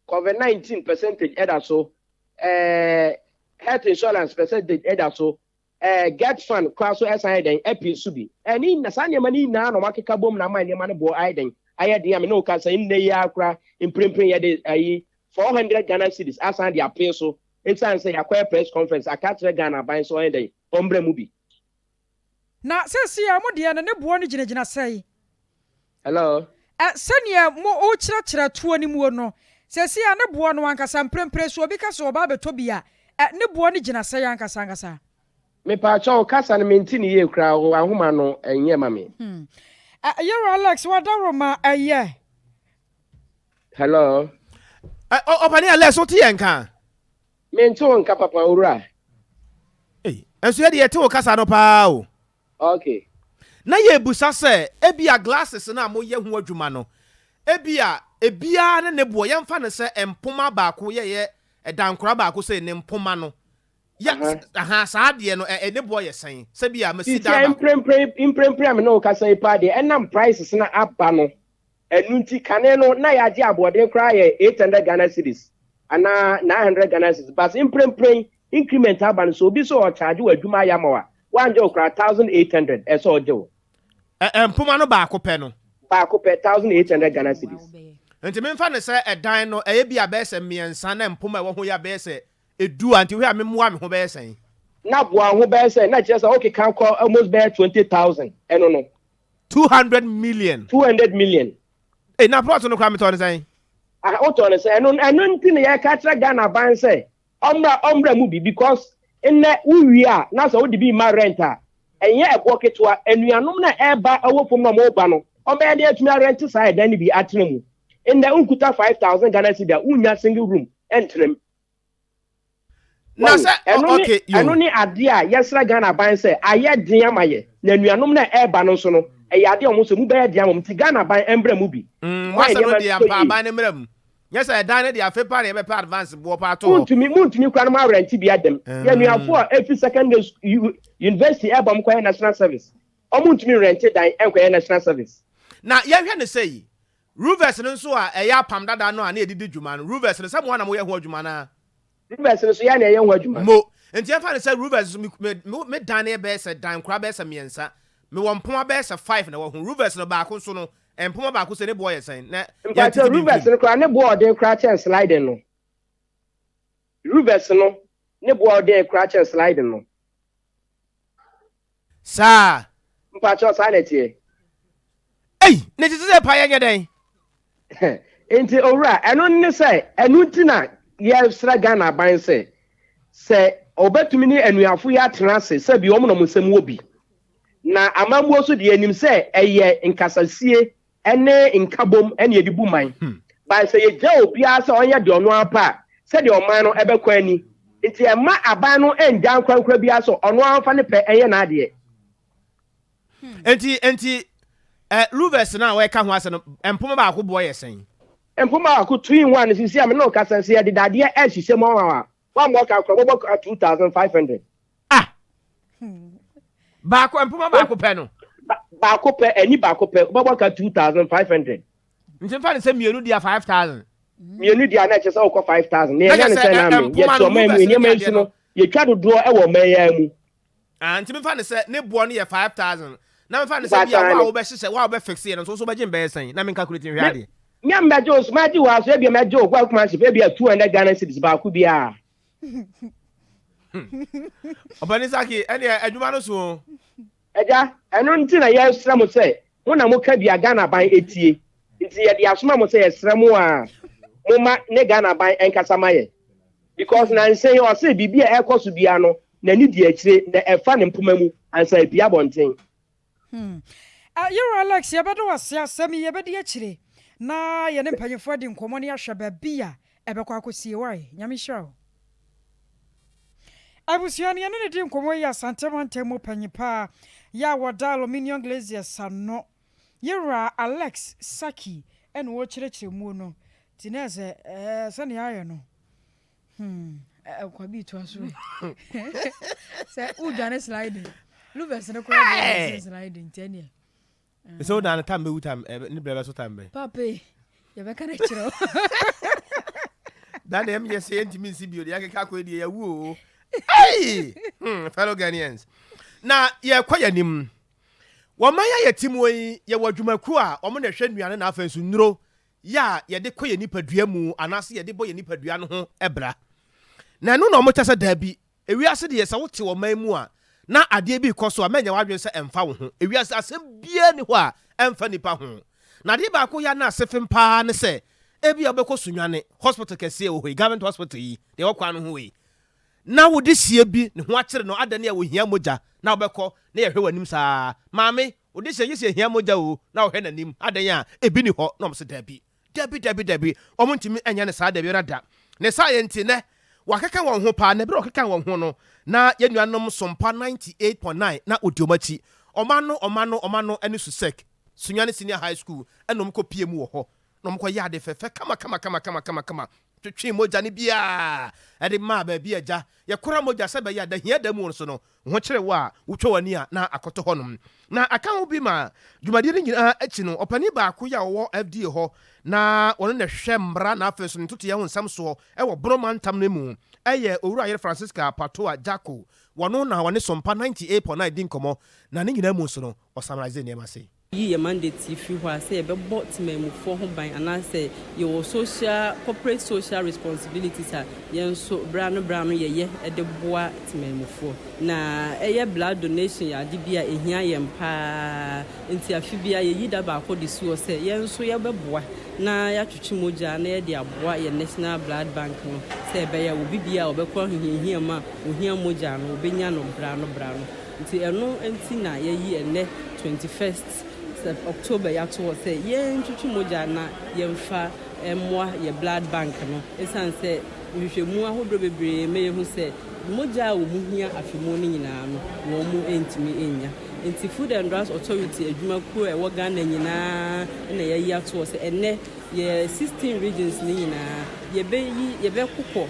Covid 19 percentage da so, eh, health insurance percentage da so, eh, get fund koraa so ɛsan ayɛ dɛn api so bi. Eh, ne nyina, saa nneɛma no nyinaa na wɔakeka bom na ama nneɛma no boɔ ayɛ dɛn ayɛ den a me ne wo kasa yi nnɛ yi ara koraa mprempren yɛde ayi 400 Ghana cedis asan de apee so esiane sɛ yɛakɔyɛ press conference aka akyerɛ Ghana aban sɛ ɔnyɛ dɛn ɔmmra mu bi. Na seesei a mo deɛ no ne boɔ no gyinagyina sɛn? Hello. Ɛ, sɛdeɛ mo rekyerɛkyerɛ toɔ no muo no, seesei a ne boɔ no ankasa mprempren so obi ka sɛ ɔba abɛtɔ bi a, ɛ, ne boɔ no gyina sɛn ankasa ankasa? Mepaakyɛw, kasa no mente no yie koraa, wo ahoma no ɛnyɛ ma me. Hmm. Ɛ, Yɛwura Alex, w'adaworoma ɛyɛ. Hello. Ɛ, ɔ, ɔpanin Alex, wote yɛn nka? Mente wo nka papa, owura. Ei, nso yɛde yɛte wo kasa no paa o. Okay. Na yɛrebisa sɛ, ebia glasses no a moyɛ ho adwuma no, ebia ebiara ne ne boɔ, yɛmfa no sɛ mpoma baako yɛyɛ dankora baako sei ne mpoma no, yɛ, aha, saa adeɛ no, ɛ, ne boɔ yɛ sɛn? Sɛ bi a masi dan baako. Mprempren, mprempren a me ne wo kasa yi paa deɛ, ɛnam prices no aba no, Ɛno nti, kane no na yɛagye aboɔden koraa yɛ 800 Ghana cedis anaa 900 Ghana cedis but mprempren increment aba no sɛ obi sɛ ɔcharge wo adwuma ayɛ ama wo a, wangye wo koraa 1800 ɛsɛ sɛ ɔgye wo. Ɛ mpoma no baako pɛ no? Baako pɛ, 1800 Ghana cedis. Nti memfa no sɛ ɛdan no ɛyɛ bi a bɛyɛ sɛ mmiɛnsa na mpoma a ɛwɔ ho yɛ a bɛyɛ sɛ edu a, nti wohwɛ a memmoa me ho bɛyɛ sɛn? Na boa wo ho bɛyɛ sɛn? Na kyerɛ sɛ wokeka kɔ almost bɛyɛ 20,000 ɛno no. 200 million. 200 million. Ei na plot no koraa metɔɔ no sɛn? Ah wotɔɔ no sɛn? Ɛno ɛno nti na yɛka kyerɛ Ghana aban sɛ ɔmmra ɔmmra mu bi because nnɛ wowie a na sɛ wode bi ma rent a ɛnyɛ ɛboɔ ketewa. Anuanom no a ɛreba ɛwɔ fam na wɔreba no wɔbɛyɛ dɛn atumi arɛnte saa ɛdan no bi atena mu? Nnɛ wonkuta 5000 Ghana cedi a wonnya single room ɛntena mu. Na Wahu? sɛ Ɛno ne, okay yo. ɛno ne adeɛ a yɛsrɛ Ghana aban sɛ ayɛ den ama yɛ, na anuanom no a ɛreba no nso no, ɛyɛ adeɛ a wɔn nso emu bɛyɛ den ama wɔn, nti Ghana aban mmra mu bi. Mm, Mma yɛn w'asɛm no nneɛma deɛ ntotɔ ampa yie. aban no mmra mu. Nyɛ sɛ ɛdan no deɛ afe paa na yɛbɛpɛ advance boɔ paa to hɔ. Montumi, montumi koraa no mo arɛnte bi adam. Yɛn anuafoɔ a ɛfiri secondary school, university ɛreba wɔn kɔyɛ national service, wɔn ntumi nrɛnte dan nkɔyɛ national service. Na yɛnhwɛ no sei, Ruvers no nso a ɛyɛ apam dada no a na yɛde di dwuma no, Ruvers no, sɛ mo ara na moyɛ ho adwuma anaa? Ruvers no nso, yɛn na yɛyɛ ho adwuma. Mo. Nti yɛmfa no sɛ Ruvers nso, me, me, me, me dan no yɛ bɛyɛ sɛ dan nkoraa bɛyɛ sɛ mmiɛnsa. Mewɔ mpoma bɛyɛ sɛ five na ɛwɔ ho. Ruvers no baako nso no, mpoma baako sɛ ne boɔ yɛ sɛn? Na Mpakyɛw, yɛntete bi Ruvers mfiri mu. no koraa, ne boɔ ɔden koraa kyɛn sliding no. Ruvers no, ne boɔ ɔden koraa kyɛn sliding no. Saa. Mpakyɛw saa na ɛteɛ. Ei, ne tete sɛ pa yɛnyɛ dɛn? Nti owura, ɛno ne sɛ, ɛno nti na yɛsrɛ Ghana aban sɛ, sɛ ɔbɛtumi ne anuafo yi atena ase sɛ bi wɔn na wɔn nsam wɔ bi. Na amammuo nso deɛ yɛnim sɛ ɛyɛ nkasasie ne nkabom na yɛde bu man. But sɛ yɛgya obiara sɛ ɔnyɛ deɛ ɔno ara pɛ a, sɛdeɛ ɔman no ɛbɛkɔ ani. Nti ɛmma aban no nngya ankorankora biara sɛ ɔno ara mfa ne pɛ nyɛ n'adeɛ. Enti, enti, eh, louvers no a wɔreka ho asɛm no, mpoma baako boɔ yɛ sɛn? Mpoma baako, two in one, seesei a me ne wo kasa yi, sɛ yɛde dadeɛ rehyehyɛ mu ama wo a, woammɔ ka koraa, wobɛbɔ ka 2500. Ah! Baako, mpoma baako pɛ no? Baako pɛ, ani baako pɛ, wobɛbɔ ka 2500. Nti mfa no sɛ mmienu di a 5000. Mmienu di a na ɛkyɛ sɛ wokɔ 5000. Na yɛnya ne sɛ na ame, yɛte ɔman mu, nneɛma yi nso no, yɛtwa dodoɔ wɔ ɔman yi ara mu. Ah, nti memfa no sɛ ne boɔ no yɛ 5000. Na memfa no sɛ bia wo a wobɛhyehyɛ, wo a wobɛfixe yɛ no nso, wo nso wobɛgye me bɛyɛ sɛn? Na me calculate nhwɛ adeɛ. Me a mebɛgye wo nso, mɛgye wo ara so, ebia mɛgye wo workmanship, ebia 200 Ghana cedis baako biara. Ɔpanin Saki, ɛneɛ adwuma no so o. Agya, ɛno nti na yɛresrɛ mo sɛ mo na moka bi a Ghana aban tie. Nti yɛde asoma mo sɛ yɛsrɛ mo a momma ne Ghana aban nkasa ma yɛn. Because nansa yi ɔse biribi a ɛrekɔ so biara no n'ani di akyire na ɛfa ne mpoma mu ansa apue abɔnten. Hmm. Eh, Yewura Alex, yɛbɛda wo ase. Asɛm yi, yɛbɛdi akyire na yɛne mpanyimfoɔ adi nkɔmmɔ na yɛahwɛ baabi a ɛbɛkɔ akɔsie. Wai? Nyame nhyira wo. Abusua no, yɛne no di nkɔmmɔ yi yɛ Asante mantam mu panyin paa yɛ a wɔda Aluminium Glaziers ano. Yewura Alex Sackey na ɔrekyerɛkyerɛ muo no. Nti na ɛsɛ eh, sɛnea ayɛ no. Hmm, Kwabi toa so ɛ. Sɛ wodwane sliding, louvers no koraa bɔ sɛ sliding nti ɛneɛ. Sɛ wodan no tam bɛwu tam ne berɛ bɛso tam bɛn. Papa yi, yɛbɛka no kyerɛ wo. Da na ɛmyɛ sɛ yɛntumi nsi bio deɛ yɛakeka akɔ deɛ yɛawu o. Hey! Hmm, fellow Ghanaians. Na yɛkɔ yɛn anim. Wɔn a yɛte mu yi, yɛwɔ adwumakuo a wɔn na ɛhwɛ nnuane na afei nso nnuro yɛ a yɛde kɔ yɛn nipadua mu anaasɛ yɛde bɔ yɛn nipadua no ho bra. Na ɛno na wɔkyɛ sɛ daabi, ewiase deɛ sɛ wote ɔman mu a na adeɛ bi rekɔ so a mɛnyɛ w'adwene sɛ ɛmfa wo ho. Ewiase asɛm biara nni hɔ a ɛmfa nnipa ho. Na adeɛ baako yɛ a na ase fem paa ne sɛ ebia wobɛkɔ Sunyani hospital kɛseɛ wɔ hɔ yi, government hospital yi, deɛ ɛwɔ kwan no ho yi, na wode sie bi ne ho akyere no adane a wɔhia mogya na wobɛkɔ na yɛhwɛ w'anim saa. Maame, Wo de sɛ gye sɛ ehia mogya o na ɔhwɛ n'anim adɛn a ebi ni hɔ na wɔn se dabi dabi dabi dabi wɔn ntumi nyɛ no saa dabiara da. Ne saa yɛ nti nɛ wɔakeka wɔn ho paa na bere a wɔkeka wɔn ho no na yɛn nuanom Sompa 98.9 na wɔdi wɔn akyi wɔn ano wɔn ano wɔn ano ne Susek Sunyani Senior High School ɛna wɔn kɔ pie mu wɔ hɔ na wɔn kɔ yɛ ade fɛfɛ kama kama kama kama kama kama twetwee mogya no biara de maa baabi a agya yɛkora mogya sɛ ɛbɛyɛ a da hia da mu nso no Wo ho kyere wo a, wotwa w'ani a na akɔtɔ hɔnom. Na aka ho bi ma dwumadie no nyinaa akyi no, ɔpanin baako yi a ɔwɔ FDA hɔ na ɔno na ɛhwɛ mmara na afei nso ne ntotoeɛ ho nsɛm soɔ wɔ Bono mantam no mu yɛ Owura Francisca Patoa Gyako. Wɔno na ɔne Sompa 98.9 di nkɔmmɔ na ne nyinaa mu nso no, ɔsummarise nneɛma sei. Yi yɛ mandate yi firi hɔ a, sɛ yɛbɛbɔ temanmufoɔ ho ban anaasɛ yɛwɔ social, corporate social responsibilities a yɛn nso berɛ ano berɛ ano yɛyɛ de boa temanmufoɔ. Na ɛyɛ blood donation yɛ ade bi a ɛhia yɛn pa ara nti afe biara yɛyi da baako de si hɔ sɛ yɛn nso yɛbɛboa na yɛatwetwe mogya na yɛde aboa yɛn National Blood Bank no sɛ ɛbɛyɛ a obi biara a ɔbɛkɔ ahohiahia mu a ɔhia mogya no ɔbɛnya no berɛ ano berɛ ano. Nti ɛno nti na yɛayi ɛnnɛ 21st October yi ato hɔ sɛ yɛntwetwe mogya na yɛmfa mmoa yɛ blood bank no ɛsiane sɛ nhwehwɛmu ahodoɔ bebree ma yɛhu sɛ mogya a wɔn hia afe mu no nyinaa no wɔn ntumi nnya. Nti Food and Drugs Authority adwumakuo a ɛwɔ Ghana nyinaa na yɛayi ato hɔ sɛ ɛnnɛ yɛ 16 regions no nyinaa yɛbɛyi yɛbɛkokɔ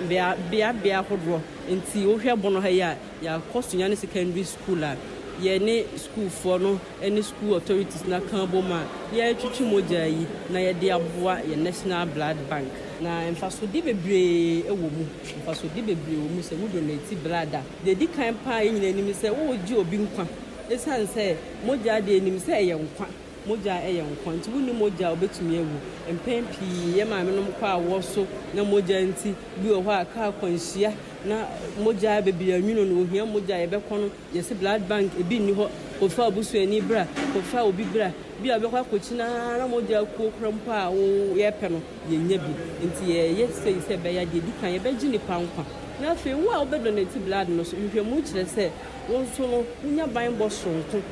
bea bea bea ahodoɔ. Nti wohwɛ Bono ha yi a Yɛakɔ Sunyani Secondary School a yɛne sukuufoɔ no ne school authorities no aka abom a yɛretwetwe mogya yi na yɛde aboa yɛn National Blood Bank. Na mfasode bebree wɔ mu. Mfasode bebree wɔ mu sɛ wo donate blood a. Deɛ ɛdi kan pa ara a yɛn nyinaa nim ne sɛ woregye obi nkwa. Ɛsiane sɛ mogya deɛ yɛnim sɛ ɛyɛ nkwa. Mogya yɛ nkwa nti wonni mogya a wobɛtumi awu. Mpɛn pii yɛn maamenom kɔ awoɔ so na mogya nti, bi wɔ hɔ a kaa akwanhyia na mogya bebree anwunu no, ohia mogya a yɛbɛkɔ no yɛse blood bank ebi nni hɔ, kɔfa obusuani bra, kɔfa obi bra, bi a wobɛkɔ akɔkyini ara na mogya kuo koraa mpo a wo yɛpɛ no yɛnnya bi. Nti yɛyɛ sei sɛ ɛbɛyɛ a deɛ ɛdi kan yɛbɛgye nnipa nkwa. Na afei wo a wobɛ donate blood no nso, nhwehwɛmu kyerɛ sɛ wo nso no wonya banbɔ soronko.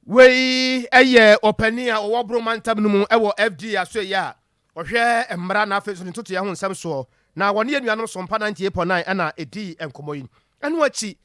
Wei yɛ ɔpanin a ɔwɔ Boro mantam no mu wɔ FDA asoɛeɛ a ɔhwɛ mmara na afei nso ne ntotoeɛ ho nsɛm soɔ. Na wɔne yɛn nuanom Sompa 98.9 na ɛdii nkɔmmɔ yi. Ɛno akyi,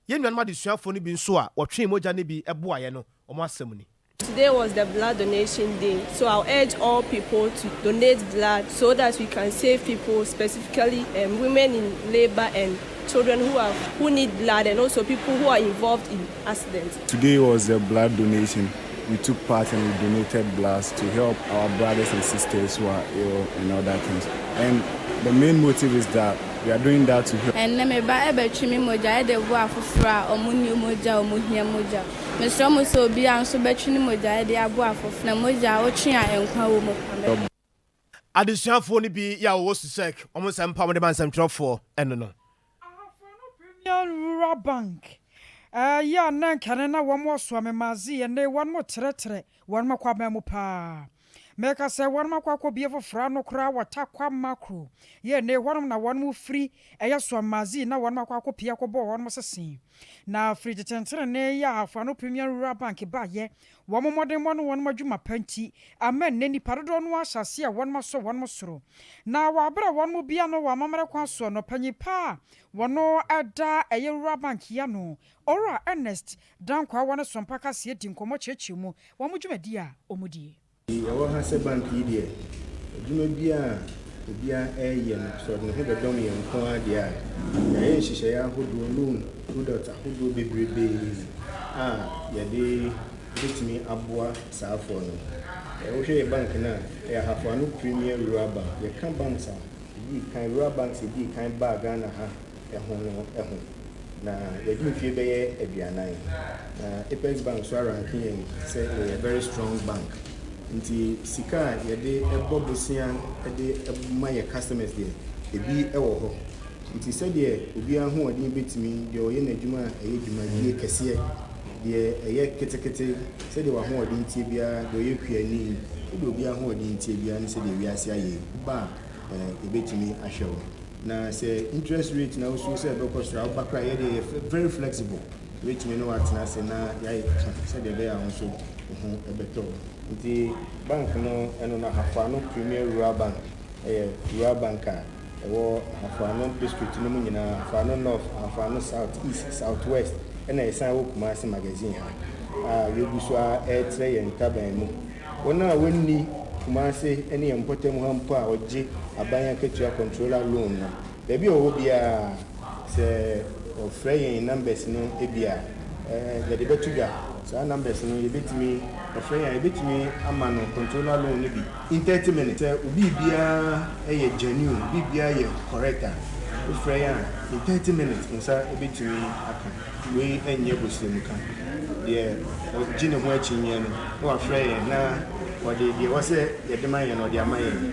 yɛn nuanom adesuafoɔ no bi nso a wɔtwee mogya no bi boaeɛ no, wɔn asɛm ni. Today was the blood donation day, so I'll urge all people to donate blood so that we can save people, specifically um, women in labor and children who have who need blood and also people who are involved in accidents. Today was the blood donation. We took part and we donated blood to help our brothers and sisters who are ill and other things. And the main motive is that we are doing that to help. Ɛnnɛ me ba ɛbɛtwe me mogya ɛde boa afoforɔ a ɔmo nni mogya a ɔmo hia mogya. Mesrɛ mo sɛ obiara nso bɛtwe ne mogya ɛde aboa afoforɔ na mogya a wotwe a nkwa wɔ mu pa bɛba. Adesuafoɔ no bi yɛ a wɔwɔ Susek, wɔn nsɛmpa a wɔde ma nsɛmtwerɛfoɔ no no. Ahafo no Premier Rural Bank yɛ a na nkane na wɔn wɔ Soame-Madze ɛnɛ wɔn retrɛtrɛ wɔn akwaban mu paa. Meka sɛ wɔn akɔ akɔbue foforɔ ano koraa wɔ Tarkwa Makro yɛ ɛnɛ hɔnom na wɔn firi ɛyɛ Soame-Madze na wɔn akɔ akɔpue akɔbɔ wɔn sese. Na firi tetentenenee yɛ Ahafo ano Premier Rural Bank baeɛ Wɔn mmɔdenbɔ ne wɔn adwuma pa nti, ama nnɛ nnipa dodoɔ no ara ahyɛ aseɛ a wɔn asɔ wɔn soro. Na wɔ aberɛ a wɔn mu bi ano wɔ amammerɛ kwan soɔ no, panyin pa a wɔn da ɛyɛ Rural Bank yi ano, Owura Ernest Dankwah wɔ ne Sompa kaseɛ di nkɔmmɔ kyerɛkyerɛ mu wɔn dwumadie a wɔn die. Yɛwɔ ha sɛ bank yi deɛ, adwuma biara a obiara reyɛ no, sɛ ɔde ne ho bɛdɔm yɛn nko ara deɛ a, yɛayɛ nhyehyɛeɛ ahodoɔ, loan product ahodoɔ bebrebee a yɛde bɛtumi aboa saa afoɔ no. Wohwɛ yɛn bank no a, ɛyɛ Ahafo Ano Premier Rural Bank. Yɛka banks a ɛdii kan, rural banks a ɛdii kan baa Ghana ha ho no ho. Na yɛadi mfeɛ bɛyɛ aduanan. Na Apex Bank nso aranke yɛn sɛ yɛyɛ very strong bank. Nti sika a yɛde bɔ bosea de ma yɛn customers deɛ, ebi wɔ hɔ. Nti sɛdeɛ obiara ahoɔden bɛtumi, deɛ ɔyɛ n'adwuma a ɛyɛ dwumadie kɛseɛ, deɛ ɛyɛ ketekete, sɛdeɛ w'ahoɔden teɛ biara, deɛ ɔyɛ kuani, sɛdeɛ obiara ahoɔden teɛ biara ne sɛdeɛ wiase ayɛ yi, woba a yɛbɛtumi ahwɛ wo. Na sɛ interest rate na wosuro sɛ ɛbɛkɔ soro a, woba koraa a yɛdeɛ yɛ very flexible. Yɛbɛtumi ne wo atena ase na yɛaka sɛdeɛ ɛbɛyɛ a wo nso wo ho bɛtɔ wo. Nti bank no, ɛno no Ahafo-Ano Premier Rural Bank yɛ rural bank a ɛwɔ Ahafo-Ano district no mu nyinaa, Ahafo-Ano North, Ahafo-Ano South East, South West ɛna yɛsan wɔ Kumasi Magazine ha a yɛgu so ara retrɛ yɛn ntaban mu. Wɔn a wɔnni Kumase ne yɛn mpɔtam ha mpo a wɔgye aban akatua controller loan no, baabi a wɔwɔ biara, sɛ wɔfrɛ yɛn numbers no bi a, yɛde bɛto dwa. Saa numbers no, yɛbɛtumi, wɔfrɛ yɛn a, yɛbɛtumi ama no controller loan no bi in 30 minutes. Sɛ wo biribiara yɛ genuine, wo biribiara yɛ correct a, wofrɛ yɛn a, in 30 minutes wo nsa bɛtumi aka. Wei nyɛ bosrɛmuka. Deɛ ɔgye ne ho akyinnyeɛ no, na wafrɛ yɛn na ɔde deɛ ɛwɔ sɛ yɛde ma yɛn no, ɔde ama yɛn.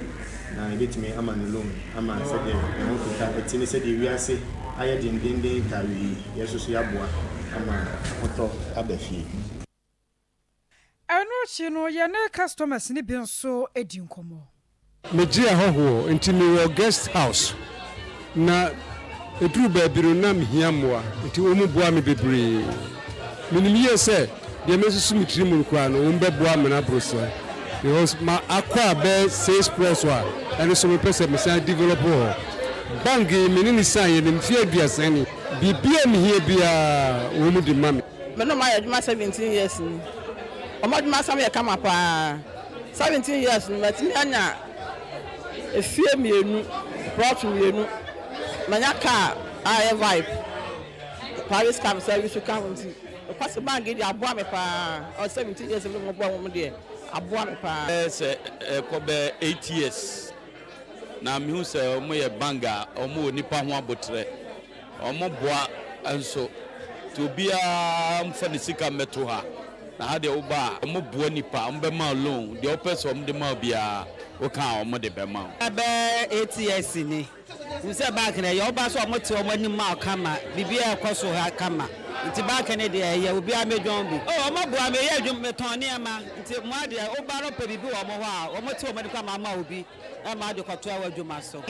Na yɛbɛtumi ama no loan ama sɛdeɛ yɛn ho keka te ne sɛdeɛ wiase ayɛ dendenden tawee yi, yɛn nso so yɛaboa ama ahotɔ aba fie. Ɛno akyi no, yɛne customers no bi nso di nkɔmmɔ. Megye ahɔhoɔ nti mewɔ guest house na ɛduru baabi no na mehia mmoa nti wɔn boa me bebree. Menim yie sɛ deɛ masusu me tiri mu no koraa no wɔn bɛboa me no aboro saa because ma akɔ a bɛyɛ sales plus a ɛno nso mepɛ sɛ mesan develop wɔ hɔ. Bank yi me ne no sign yɛ no mfeɛ aduasa ni biribiara a mehia biara wɔn de ma me. Me ne wɔn ayɛ adwuma 17 years ni. Wɔn adwuma asɛm yɛ kama paa. 17 years no matumi anya efie mmienu, plot mmienu. Manya car a ɛyɛ vibe, Paris car mesan bi nso ka ho nti nokwasɛm bank yi deɛ aboa me paa. Ɔ 17 years me ne wɔn bɔɔ wɔn deɛ aboa me paa. Bɛyɛ sɛ ɛkɔ bɛyɛ eight years na mehu sɛ wɔyɛ bank a wɔwɔ nnipa ho aboterɛ. Wɔboa nso. Nti obiara mfa ne sika mmɛto ha. Na ha deɛ woba a, wɔboa nnipa, wɔbɛma wo loan, deɛ wopɛ sɛ wɔde ma wo biara, woka a wɔde bɛma wo. Bɛyɛ eight years ni. Wohu sɛ bank no ɛyɛ, woba nso a wɔte wɔn anim ma wo kama, biribiara ɛkɔ so ha kama. Nti bank no deɛ ɛyɛ, obiara mmɛdwɔn bi. Oh, wɔboa me, meyɛ adwuma, metɔn nneɛma, nti mmoa deɛ woba na wopɛ biribi wɔ wɔn hɔ a, wɔte wɔn anim kama ama wo bi ma wode kɔtoa w'adwuma so.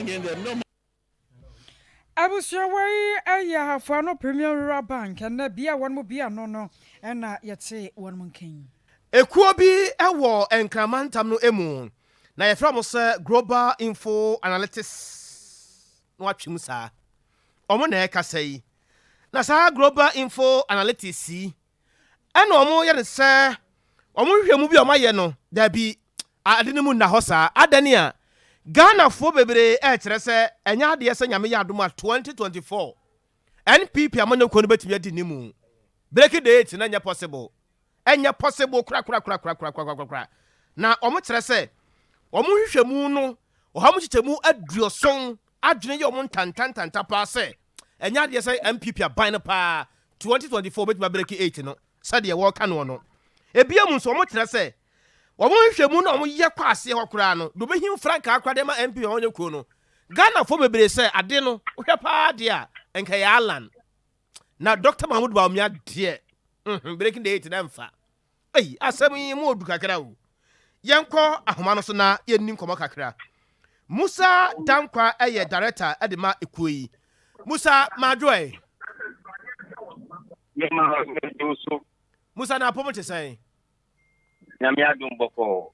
Abusua wei yɛ Ahafo Ano Premium Rural Bank ɛnɛ bea a wɔn mu bi ano no na yɛte wɔn mu nka yi. Ekuo bi wɔ Nkran mantam no mu na yɛfrɛ wɔn sɛ Global Info Analytics na wɔatwe mu saa. Wɔn na ɛrekasa yi. Na saa Global Info Analytics yi ɛna wɔyɛ no sɛ wɔn nhwehwɛmu bi a wɔayɛ no, dabi, ade no mu nna hɔ saa. Adɛn a? Ghanafoɔ bebree ɛrekyerɛ sɛ ɛnyɛ adeɛ sɛ Nyame yɛ adom a 2024 NPP amanyɔkuo no bɛtumi adi ne mu. Breaking the eight no ɛnyɛ possible. Ɛnyɛ possible korakorakorakorakorakorakora. Na wɔkyerɛ sɛ wɔn nhwehwɛmu no ɔha mu nkyekyɛmu aduoson adwene yɛ wɔn ntantantanta paa sɛ ɛnyɛ adeɛ sɛ NPP aban no paa 2024 bɛtumi abreki 8 no sɛdeɛ wɔreka noɔ no. Ebia mu nso wɔkyerɛ sɛ wɔn nhwehwɛmu no a wɔyɛ kɔ aseɛ hɔ koraa no deɛ wɔbɛhim frankaa koraa de ama NPP amanyɔkuo no Ghanafoɔ bebree sɛ ade no wohwɛ paa deɛ a nka ɛyɛ Allan na Dr. Mahmoud Bawumia deɛ mm, breaking the eight na ɛmfa. Ei, asɛm yi mu odu kakra o. Yɛnkɔ ahoma no so na yɛnni nkɔmmɔ kakra. Musa Dankwa yɛ director de ma ekuo yi. Musa, madwo ɛ. Musa, na apɔm te sɛn? Nyame adom bɔkɔɔ.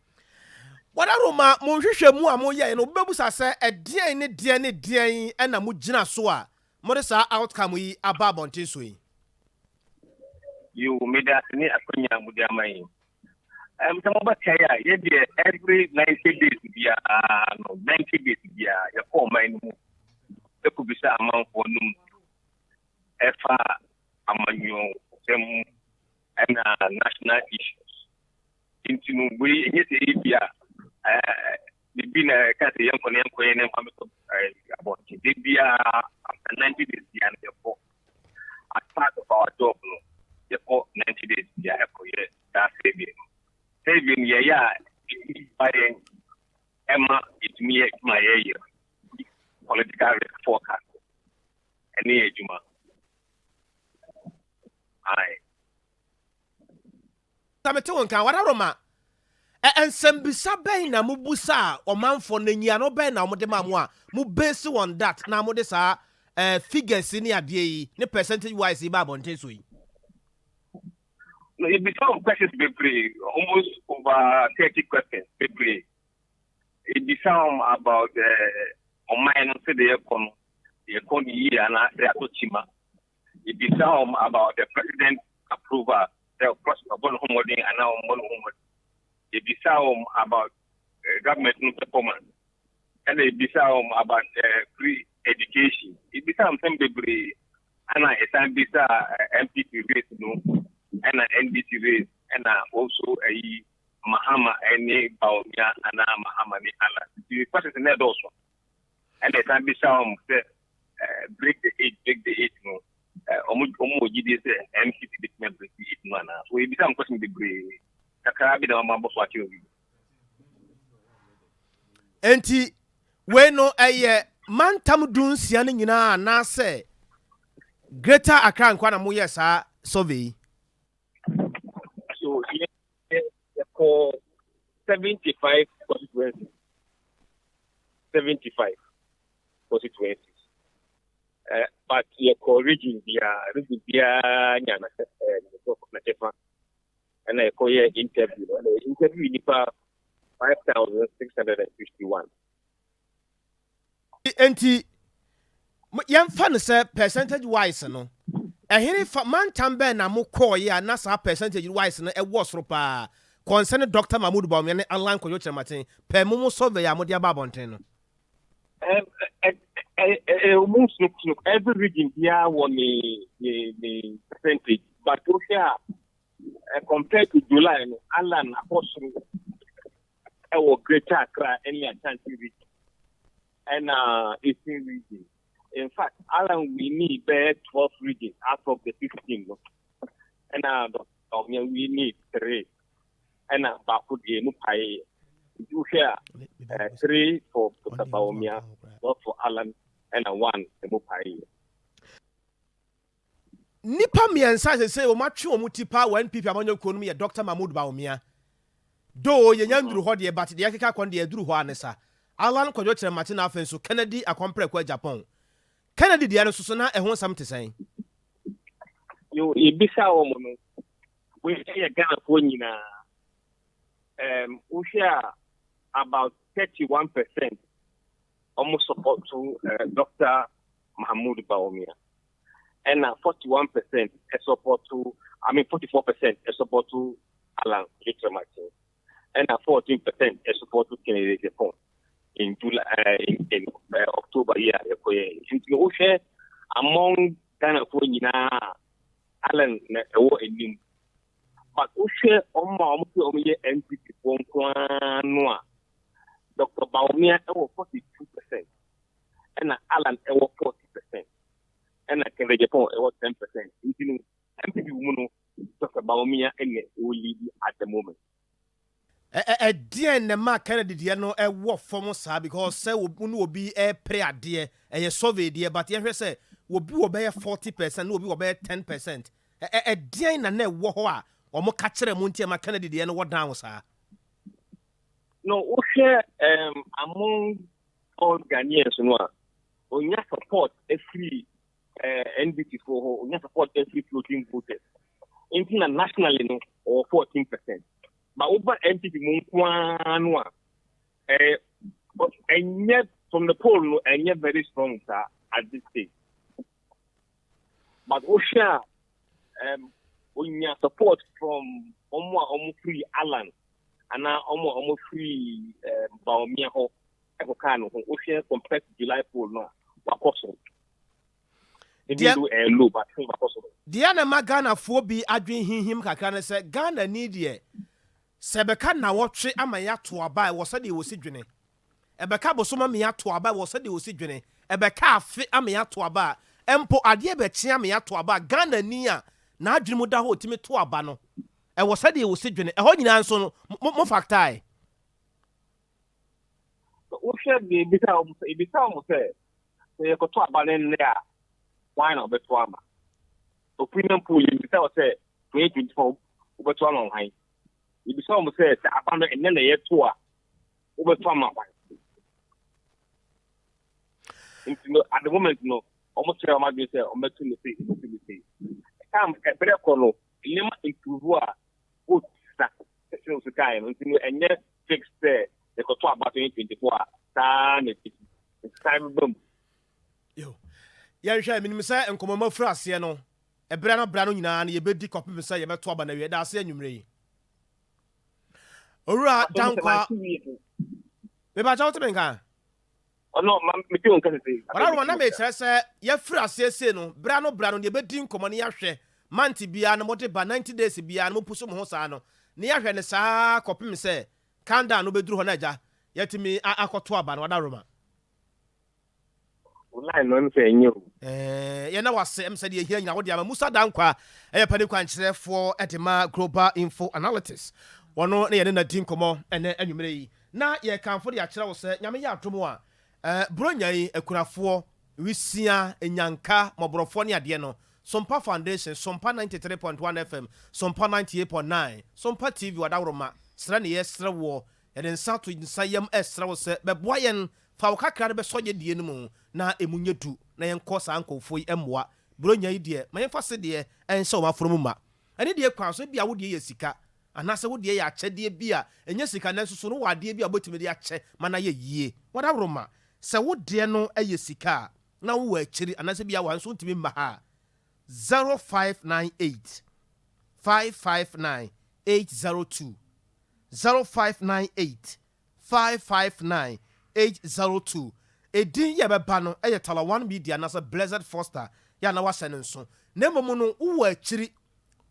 Wadaroma, mo nhwehwɛmu a moyɛe no, obi bɛbusa sɛ ɛdeɛn ne deɛn ne deɛn na mogyina so a mode saa outcome yi aba abɔnten so yi? Yiw, meda ase ne akwanya a mode ama yi. Um, sɛ mobɛkae a, yɛ deɛ every 90 days biara no, 90 days biara, yɛkɔ ɔman no mu ɛkɔbisa amanfoɔ no mu ɛfa amanyɔsɛm mu ɛna national issues. Nti no, wei ɛnyɛ sɛ ebi a biribi na ɛka sɛ yɛnkɔ na yɛnkɔ yɛ na yɛnkɔ abɛtɔ abɔnten. Da biara after 90 days biara no yɛkɔ. As part of our job no, yɛkɔ 90 days biara ɛkɔyɛ saa survey no. Survey no yɛyɛ a ɛtumi ba yɛn ɛma yɛtumi yɛ adwuma a yɛyɛ political risk forecast ɛne yɛ adwuma. Aye. Sɛ mete wo nka a, Wadaroma, ɛ nsɛmbisa bɛn na mobusaa ɔmanfoɔ no, nyiano bɛn na wɔde maa mo a mo base on that na mode saa eh, figures ne adeɛ yi ne percentage wise yi ba abɔnten so yi? No, yɛbisa wɔn questions bebree, almost over 30 questions bebree. Yɛbisa wɔn about eh, ɔman no sɛdeɛ yɛkɔ no, yɛkɔ no yie anaasɛ atɔ kyima. Yɛbisa wɔn about the president approval sɛ ɔbɔ ne ho mmɔden anaa ɔmmɔ ne ho mmɔden. Yɛbisa wɔn about eh, government no performance. Ɛna yɛbisa wɔn about eh, free education. Yɛbisa wɔn nsɛm bebree. Ɛna yɛsan bisa eh, MPP race no, ɛna NDC race, ɛna also ɛyi Mahama ɛne Bawumia anaa Mahama ne Alan. Nti questions no ɛdɔɔso. Ɛna yɛsan bisa wɔn sɛ eh, break the eight break the eight no eh, wɔn wɔn wɔ gyidie sɛ MCC betumi break the eight no anaa so ebisa wɔn question bebree kakra bi na wɔn abɔ so akyerɛ obi. Enti wei no ɛyɛ mantam dunsia no nyinaa anaasɛ Greater Accra nkoa na moyɛɛ saa survey yi? So yɛ yɛkɔ 75 constituencies 75 constituencies eh, but yɛkɔ region biara region biara nya n'akyɛfa ɛna yɛkɔyɛ interview no ɛna interview nipa 5651 Enti yɛmfa no sɛ percentage wise no, ɛhene fa mantam bɛn na mokɔɔeɛ a na saa percentage wise no ɛwɔ soro paa concerning Doctor Mahmood Bawumia ne Allan Kwadwo Kyerematen pɛ mo mo survey a mode aba abɔnten no? Ɔmo sonosono every region biara wɔ ne ne ne percentage but wohwɛ a compared to July no Allan akɔ soro ɛwɔ Greater Accra ɛne Ashanti region ɛna Eastern region. In fact, Allan winnie bɛyɛ 12 regions out of the 15 no ɛna Dr. Bawumia winnie 3 ɛna baako deɛ emu paeeɛ. Nti wohwɛ a 3 for Dr. Bawumia, 12 for Allan ɛna 1 emu paeeɛ. Nnipa mmiɛnsa a seesei wɔatwe wɔn ti paa wɔ NPP amanyɔkuo no mu yɛ Dɔkta Mahmood Bawumia, though yɛnnya nnuru hɔ deɛ but deɛ ɛkeka kɔ no deɛ aduru hɔ ara ne sa, Allan Kwadwo Kyerematen na afei nso Kennedy Akɔmprɛko Agyapong. Kennedy deɛ no nso so na ɛho nsɛm te sɛn? Yo, yɛbisaa wɔn no, wei yɛ Ghanafoɔ nyinaa. Um, wohwɛ a about 31% wɔn support to uh, Dr. Mahmoud Bawumia. Ɛna 41% support to, I mean 44% support to Alan Kyerematen. Ɛna 14% support to Kennedy Agyapong in July, uh, in, in uh, October yi a yɛkɔyɛ. Nti wohwɛ among Ghanafoɔ nyinaa Alan na ɛwɔ anim. But wohwɛ wɔn a wɔn sɛ wɔn yɛ NPP foɔ nko ara no a, Dr. Bawumia ɛwɔ 42%, ɛna Alan ɛwɔ 40%, ɛna Kennedy Agyapong ɛwɔ 10%. Nti no NPP mu no, Dr. Bawumia ɛna ɛwɔ lead at the moment. Ɛdeɛn na ɛma Kennedy deɛ no ɛwɔ fam saa because sɛ wo ne obi ɛrepere adeɛ ɛyɛ survey deɛ but yɛhwɛ sɛ obi wɔ bɛyɛ 40% na obi wɔ bɛyɛ 10%. Ɛdeɛn na na ɛwɔ hɔ a wɔn ka kyerɛ mo nti ɛma Kennedy deɛ no wɔ down saa? No, wohwɛ among all Ghanaians no a, onya support afiri NDC foɔ hɔ, onya support afiri floating voters. Nti na nationally no, ɔwɔ 14%. But woba NPP mu nko ara no a, ɛnyɛ from the poll no, ɛnyɛ very strong saa at this stage. But wohwɛ a, onya support from wɔn a wɔn firi Alan anaa wɔn a wɔn firi Bawumia hɔ ɛkɔkaa ne ho. Wohwɛ compared to July poll no a, wakɔ soro. Even though ɛyɛ low, but wakɔ soro. Deɛ na ɛma Ghanafoɔ bi adwene hinhim kakra ne sɛ Ghanani deɛ, sɛ ɛbɛka nnawɔtwe ama yɛato aba a, ɛwɔ sɛdeɛ wɔsi dwene. Ɛbɛka bosom ama yɛato aba a, ɛwɔ sɛdeɛ wɔsi dwene. Ɛbɛka afe ama yɛato aba a, mpo adeɛ bɛkye ama yɛato aba a, Ghanani a n'adwene mu da hɔ a ɔtumi to aba no, ɛwɔ sɛdeɛ wɔsi dwene. Ɛhɔ nyinaa nso no, mo mo factae. Wohwɛ deɛ ebisa wɔn sɛ, ebisa wɔn sɛ, sɛ yɛkɔto aba no nnɛ a, hwan na ɔbɛto ama? Opinion poll yɛbisa wɔ sɛ 2024 wobɛto ama hwan? Yɛbisa wɔn sɛ sɛ aba no ɛnnɛ na yɛto a, wobɛto ama hwan? Nti no, at the moment no, wɔn kyerɛ wɔn adwene sɛ wɔbɛto ne sei, wɔbɛto ne sei. Time ɛberɛ kɔ no, nneɛma improve a, vote sa sɛ osi kae no. Nti no, ɛnyɛ fix sɛ yɛkɔto aba 2024 a, saa na ɛbɛsi. Nsesae bɛba mu. Yo. Yɛnhwɛ, menim sɛ nkɔmmɔ mu afiri aseɛ no, ɛberɛ no berɛ no nyinaa no yɛbɛdi kɔpem sɛ yɛbɛto aba no awie. Ɛda ase anwummerɛ yi. Owura Dankwa, mepakyɛ wote me nka? Ɔno, ma mete wo nka sese. Ɔdaroma, na mekyerɛ sɛ yɛafiri aseɛ sei no, berɛ ano berɛ ano no yɛbɛdi nkɔmmɔ na yɛahwɛ month biara no mode ba, 90 days biara no mopusu mo ho saa no, na yɛahwɛ no saa kɔpem sɛ countdown no bɛduru hɔ na agya yɛatumi akɔto aba no. Ɔdaroma. Wo line no ɛm sɛ ɛnyɛ o. Ɛɛ yɛn na wase ɛm sɛ deɛ ɛhia nyina wode ama. Musa Dankwa ɛyɛ panin kwankyerɛfoɔ de ma Global Info Analytics. Wɔno ne yɛne no adi nkɔmmɔ ɛnɛ anwummerɛ yi. Na yɛrekamfo de akyerɛ wo sɛ Nyame yɛ adom a, ɛɛ Buronya yi akunafoɔ, nwisia, nyanka, mmɔborɔfoɔ ne adeɛ no, Sompa Foundation, Sompa 93.1 FM, Sompa 98.9, Sompa TV Wadaworoma, srɛ ne yɛsrɛ woɔ, yɛde nsa ato nsa yam ɛresrɛ wo sɛ bɛboa yɛn, fa wo kakra no bɛsɔ yɛn deɛ no mu na ɛmu nyɛ du na yɛnkɔ saa nkurɔfoɔ yi mmoa. Buronya yi deɛ, ma yɛmfa sedeɛ nhyɛ wɔn afono mu ma. Ɛne deɛ kwan so, ebia wo deɛ yɛ sika, Anaasɛ wo deɛ yɛ akyɛdeɛ bi a ɛnyɛ sika nanso so no wɔ adeɛ bi a wobɛtumi de akyɛ ma no ayɛ yie? W'adaworoma, sɛ wo deɛ no yɛ sika a na wowɔ akyiri anaasɛ bi a wa nso wontumi mma ha a, 0598 559 802, 0598 559 802. Edin yi a ɛbɛba no yɛ Talawan Media anaasɛ Blessed Foster yɛ a na woahyɛ no nso. Na mmom no wowɔ akyiri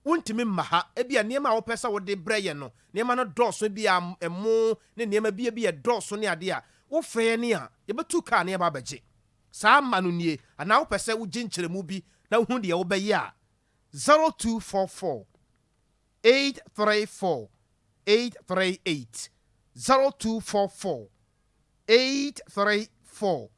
Wontumi mma ha. Ebia nneɛma a wopɛ sɛ wode brɛ yɛn no, nneɛma no dɔɔso, ebia ɛmo ne nneɛma bi, ebia ɛdɔɔso ne adeɛ a, wofrɛ yɛn a, yɛbɛtu kaa na yɛaba abɛgye. Saa mma no nie. Anaa wopɛ sɛ wogye nkyerɛmu bi na wohunu deɛ wobɛyɛ a, 0244 834 838, 0244 834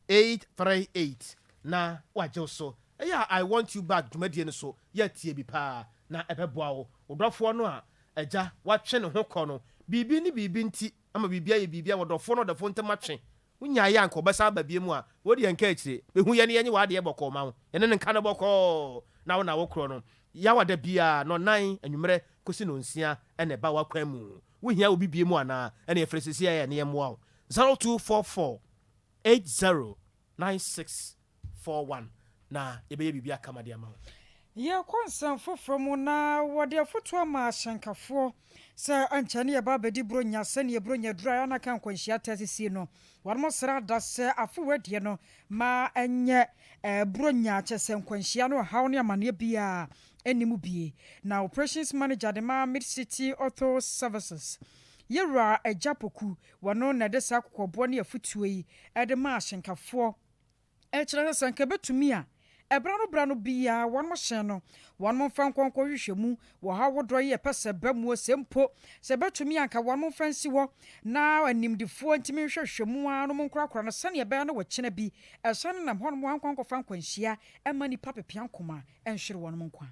838 na wagye wo so. Ɛyɛ a I want you back dwumadie no so yɛ tie bi paa na ɛbɛboa wo. Wo dɔfoɔ no a agya watwe ne ho kɔ no, biribi ne biribi nti ama biribi ayɛ biribi a wɔdɔfoɔ ne ɔdɔfoɔ ntam atwe. Wonyaeɛ a anka ɔbɛsan aba biom a, wo deɛ nka akyire. Bɛhu yɛn na yɛnye w'adeɛ bɔkɔɔ ma wo. Yɛne no nka no bɔkɔɔ na wo na wo korɔ no. Yawa da biara, nnɔnnan anwummerɛ kɔsi nnɔnsia na ɛba w'akwan mu. Wohia obi biom anaa? Ɛneɛ frɛ seesei ara na yɛmmoa wo. 0244 80 9641 na yɛbɛyɛ biribi akama de ama wo. Yɛkɔ nsɛm foforɔ mu na wɔde afotuo ama ahyɛnkafoɔ sɛ ɛnkyɛ ne yɛba abɛdi Buronya sɛdeɛ Buronya duru a na ka nkwanhyia taa sisie no. Wɔnom srɛ ada sɛ afe wei deɛ no ma ɛnyɛ Buronya kyerɛ sɛ nkwanhyia no ɔhaw ne amaneɛ biara nni mu bie. Na Operations Manager de ma Mid City Auto Services Yɛwura Agya Poku wɔno na ɛde saa kɔkɔboɔ ne afotuo yi de maa ahyɛnkafoɔ. Ɛkyerɛ sɛ sɛ anka ɛbɛtumi a, ɛberɛ ano berɛ ano biara wɔnom hyɛn no, wɔnom mfa nkɔ nkɔhwehwɛ mu wɔ haw ahodoɔ yi ɛpɛ sɛ ɛba muo, sɛ mpo sɛ ɛbɛtumi a anka wɔnom mfa nsi hɔ na animdefoɔ ntumi nhwehwɛ mu ara nom nkorakora no sɛdeɛ ɛbɛyɛ na ɔkyena bi ɛhyɛn no nam hɔnom ankɔ ankɔfa nkwanhyia mma nnipa pepeankoma nhwere wɔnom nkwa.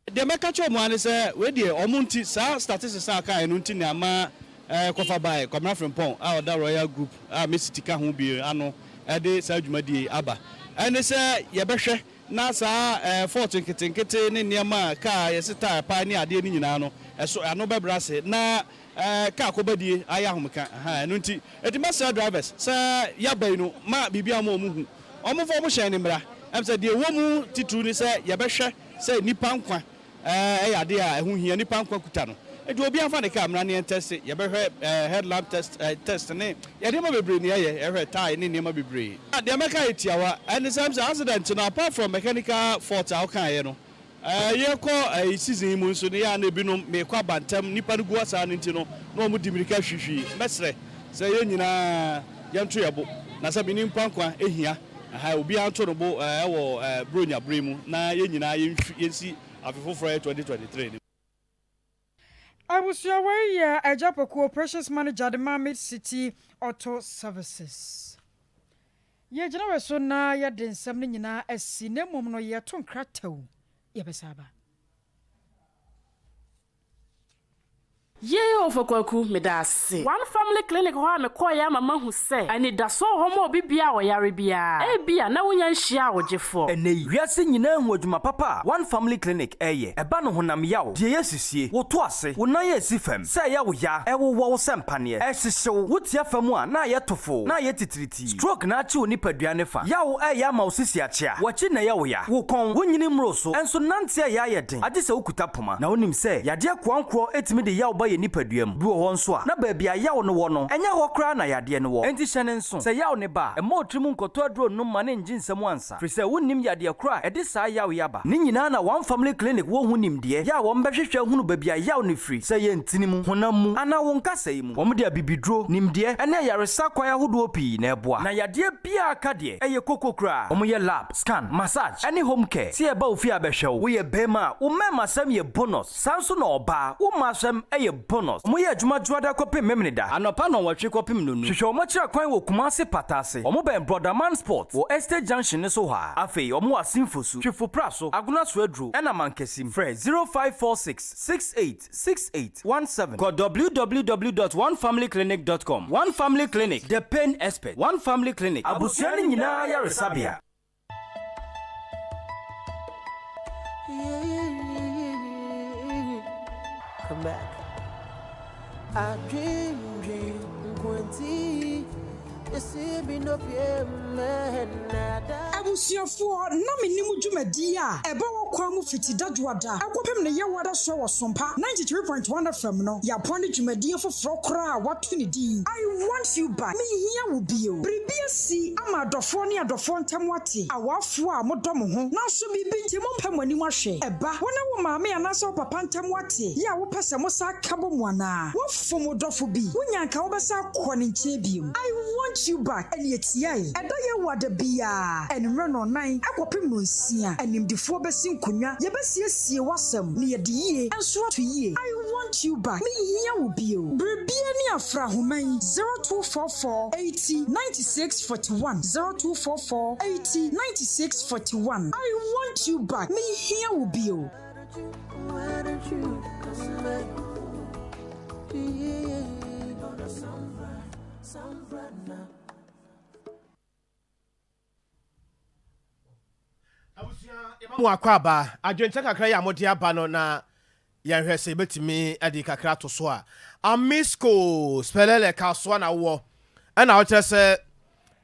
Deɛ mɛka kyerɛ wɔn ara ne sɛ wei deɛ wɔn nti, saa statistics a ɔkaeɛ no nti na ama kɔfa baeɛ, Kwabena Frimpong a ɔda Royal Group a Mesiti ka ho bi ano de saa dwumadie yi aba. Ɛne sɛ yɛbɛhwɛ na saa fault nketenkete ne nneɛma a kaa a yɛse tyre pae ne adeɛ no nyinaa no, ɛso ano bɛbrɛ ase na kaa kɔbadie ayɛ ahomeka. Ahaa, ɛno nti, enti mɛsrɛ drivers sɛ yɛaba yi no ma biribiara mma wɔn hu, wɔmfa wɔn hyɛn no mmra. Ɛm sɛ deɛ ɛwɔ mu titiriw ne sɛ yɛbɛhwɛ sɛ nnipa nkwa yɛ adeɛ a ɛho hia, nnipa nkwa kuta no. Nti obiara mfa ne kaa mmra na yɛntɛste, yɛbɛhwɛ headlamp test test ne nneɛma bebree na yɛyɛ, yɛhwɛ tyre ne nneɛma bebree. Deɛ mɛka yɛ tiawa, ɛne sɛ ɛm sɛ accident no apart from mechanical fault a wokaeɛ no, yɛkɔ season yi mu nso no yɛ a na ebinom meekɔ aba ntɛm, nnipa no gu hɔ saa no nti no na wɔn di mmirika hwihwii. Mɛsrɛ sɛ yɛn nyinaa yɛnto yɛn bo na sɛ me nnipa nkwa hia. Aha, obiara nto no bo wɔ Buronya bere mu na yɛn nyinaa yɛnsi afe foforɔ a ɛyɛ 2023 no mu. Abusua wei yɛ Agya Poku Operations Manager de ma Mid City Auto Services. Yɛgyina wei so na yɛde nsɛm no nyinaa asi na mmom no yɛto nkrataw yɛbɛsan aba. Yei Ɔfa Kwaku, meda ase. One Family Clinic hɔ a mekɔeɛ ama mahu sɛ anidasoɔ wɔ hɔ ma obi biara a ɔyare biara. Ebia na wonnya nhyiaa wo gyefoɔ. Ɛnnɛ yi, wiase nyinaa hu adwuma papa a One Family Clinic reyɛ. Ɛba no honam yaw, deɛ ɛyɛ sisie, wo to ase, wo nan a ɛsi fam, sɛ ɛyɛ wo ya, ɛwowɔ wo sɛ mpaneɛ, ɛhyehye wo, wotia fam a na ayɛ tofoo, na ayɛ titiritii. Stroke na akye wo nipadua ne fa. Yaw ɛyɛ ama wo sisi akyea. W'akyi na ɛyɛ wo ya. Wo kɔn, wo nyini mmoro so, nso nante ɛyɛ ayɛ den, agye sɛ wokuta poma. Na wonim sɛ yadeɛ koankorɔ tumi de yaw ba yɛn nipadua mu. Bi wɔ hɔ nso a, na baabi a yaw no wɔ no, ɛnyɛ hɔ koraa na yadeɛ no wɔ. Enti hyɛ no nso, sɛ yaw no ba a, mma wo tirim nkɔtɔ aduro nnom ma no nngye nsam ansa, firi sɛ wonnim yadeɛ korɔ a ɛde saa yaw yi aba. Ne nyinaa na One Family Clinic wɔ ho nimdeɛ, yɛ a wɔbɛhwehwɛ ahunu baabi a yaw no firi, sɛ ɛyɛ ntini mu, honam mu, anaa wo nkasɛe mu. Wɔde abibiduro, nimdeɛ, ne ayaresa kwan ahodoɔ pii na ɛboa. Na yadeɛ biara ka deɛ, ɛyɛ koko koraa. Wɔyɛ lab, scan, massage, ne home care. Sɛ yɛba wo fie a bɛhwɛ wo. Woyɛ barima a, wo mmarimasɛm yɛ bonus. Saa nso na ɔbaa, wo mmaasɛm yɛ bonus. Wɔyɛ adwuma Dwoada kɔpem Memeneda, anɔpa nnɔnwɔtwe kɔpem nnɔnum. Hwehwɛ wɔn akyiri akwan wɔ Kumasi Pata ase. Wɔbɛn Brɔdaman Sport wɔ Estate Junction no so hɔ ara. Afei wɔwɔ Asinfosu, Twifo Praso, Agona Soaduro, ɛna Mankasim. Frɛ 0546 68 68 17. Kɔ www dot onefamilyclinic dot com. One Family Clinic, the pain expert. One Family Clinic, abusua no nyinaa ayaresabea. Come back. I dream, dream, nkwenti. Abusuafoɔ, na menni mo dwumadie a ɛba wɔ kwan mu fiti dadwoada kɔpem ne Yɛwoada soɔ wɔ Sompa 93.1 FM no. Yɛapɔn ne dwumadie foforɔ koraa a wɔato ne din I Want You Back, Menhia Wo Bio. Biribi asi ama adɔfoɔ ne adɔfoɔ ntam ate, awaafoɔ a modɔ mo ho nanso biribi nti mompɛ mo anim ahwɛ. Ɛba wo ne wo maame anaasɛ wo papa ntam ate yɛ a wopɛ sɛ mosan ka bɔ mu anaa? Fom wo dɔfo bi, wonya anka wobɛsan akɔ ne nkyɛn bio. I want you back ɛne atiae. Ɛda Yehowa da biara, anwummerɛ nnɔnnan kɔpem nnɔnsia. Animdefoɔ bɛsi nkonnwa, yɛbɛsiesie w'asɛm, na yɛde yie nso ato yie. I want you back, menhia wo bio. Biribiara ni afra ahoma yi, 0244 80 96 41, 0244 80 96 41. I want you back, menhia wo bio. Yɛma mo akwaaba. Adwenkyerɛ kakra yi a mode aba no na yɛnhwɛ sɛ yɛbɛtumi de kakra ato so a. Amisco Spelele Kasoa na wowɔ ɛna wokyerɛ sɛ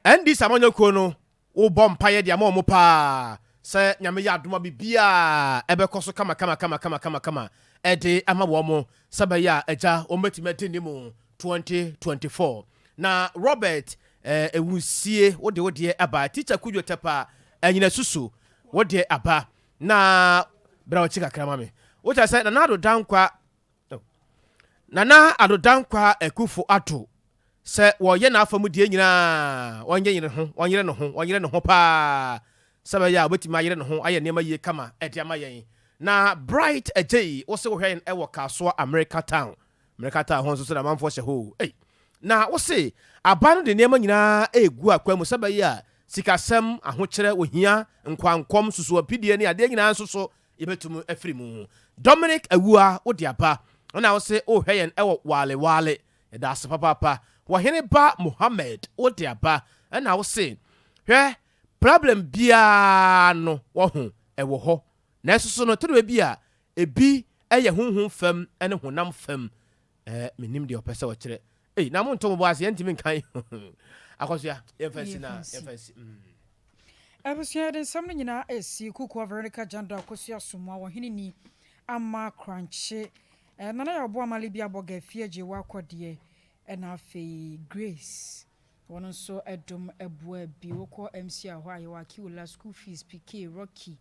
NDC amanyɔkuo no wobɔ mpaeɛ de ama wɔn paa sɛ Nyame yɛ adom a biribiara ɛbɛkɔ so kama kama kama kama kama kama ɛde ama wɔn sɛ bɛyɛ a agya wɔn bɛtumi adi ne mu 2024. Na Robert eh, Ewusie wo de wo deɛ aba. Teacher Kudwo Tɛpa Anyina Susu wo deɛ aba. Na bra ɔkyi kakra ma me. Wo kyerɛ sɛ Nana Addo Dankwa oh, Nana Addo Dankwa Akufo Addo sɛ wɔyɛ n'afa mu deɛ nyinaa wɔnyɛ yere ho wɔnyere ne ho wɔnyere ne ho paa sɛ bɛyɛ a wɔbɛtumi ayere ne ho ayɛ nneɛma yie kama ɛde ama yɛn. Na Bright Agyei wo se wohwɛ yɛn ɛwɔ Kasoa America Town America Town hɔ nso so na amanfoɔ hyɛ hɔ o ei. Na wo se aban no de nneɛma nyinaa regu akwan mu sɛ ɛbɛyɛ a sikasɛm, ahokyerɛ, ohia, nkwankɔm, susuapidie ne adeɛ nyinaa nso so yɛbɛtumi afiri mu. Dominic Awuah wo de aba na wo se worehwɛ yɛn wɔ Wale Wale. Yɛda ase papaapa. Wɔhene ba Mohammed wo de aba na wo se hwɛ problem biara no wɔho ɛwɔ hɔ nanso so no ɛtɔ da bi a ebi yɛ honhom fam ne honam fam. Eh, mennim deɛ ɔpɛ sɛ ɔkyerɛ. Ei, na monto mo bo ase, yɛntumi nkan. Akɔsoa, yɛmfa nsi na yɛmfa nsi. Mm. Abusua yɛde nsɛm no nyinaa esi Kukuwa Veronica Jando Akosua Somoa Ɔhene ni Ama Krankye eh, Nana Yaw Boama Libya Bɔga Afie Gyewa Kɔdeɛ ɛna afei Grace wɔn nso ɛdom ɛboa bi wokɔ MCR hɔ a yɛwɔ Akiwola School Fees PK Rocky.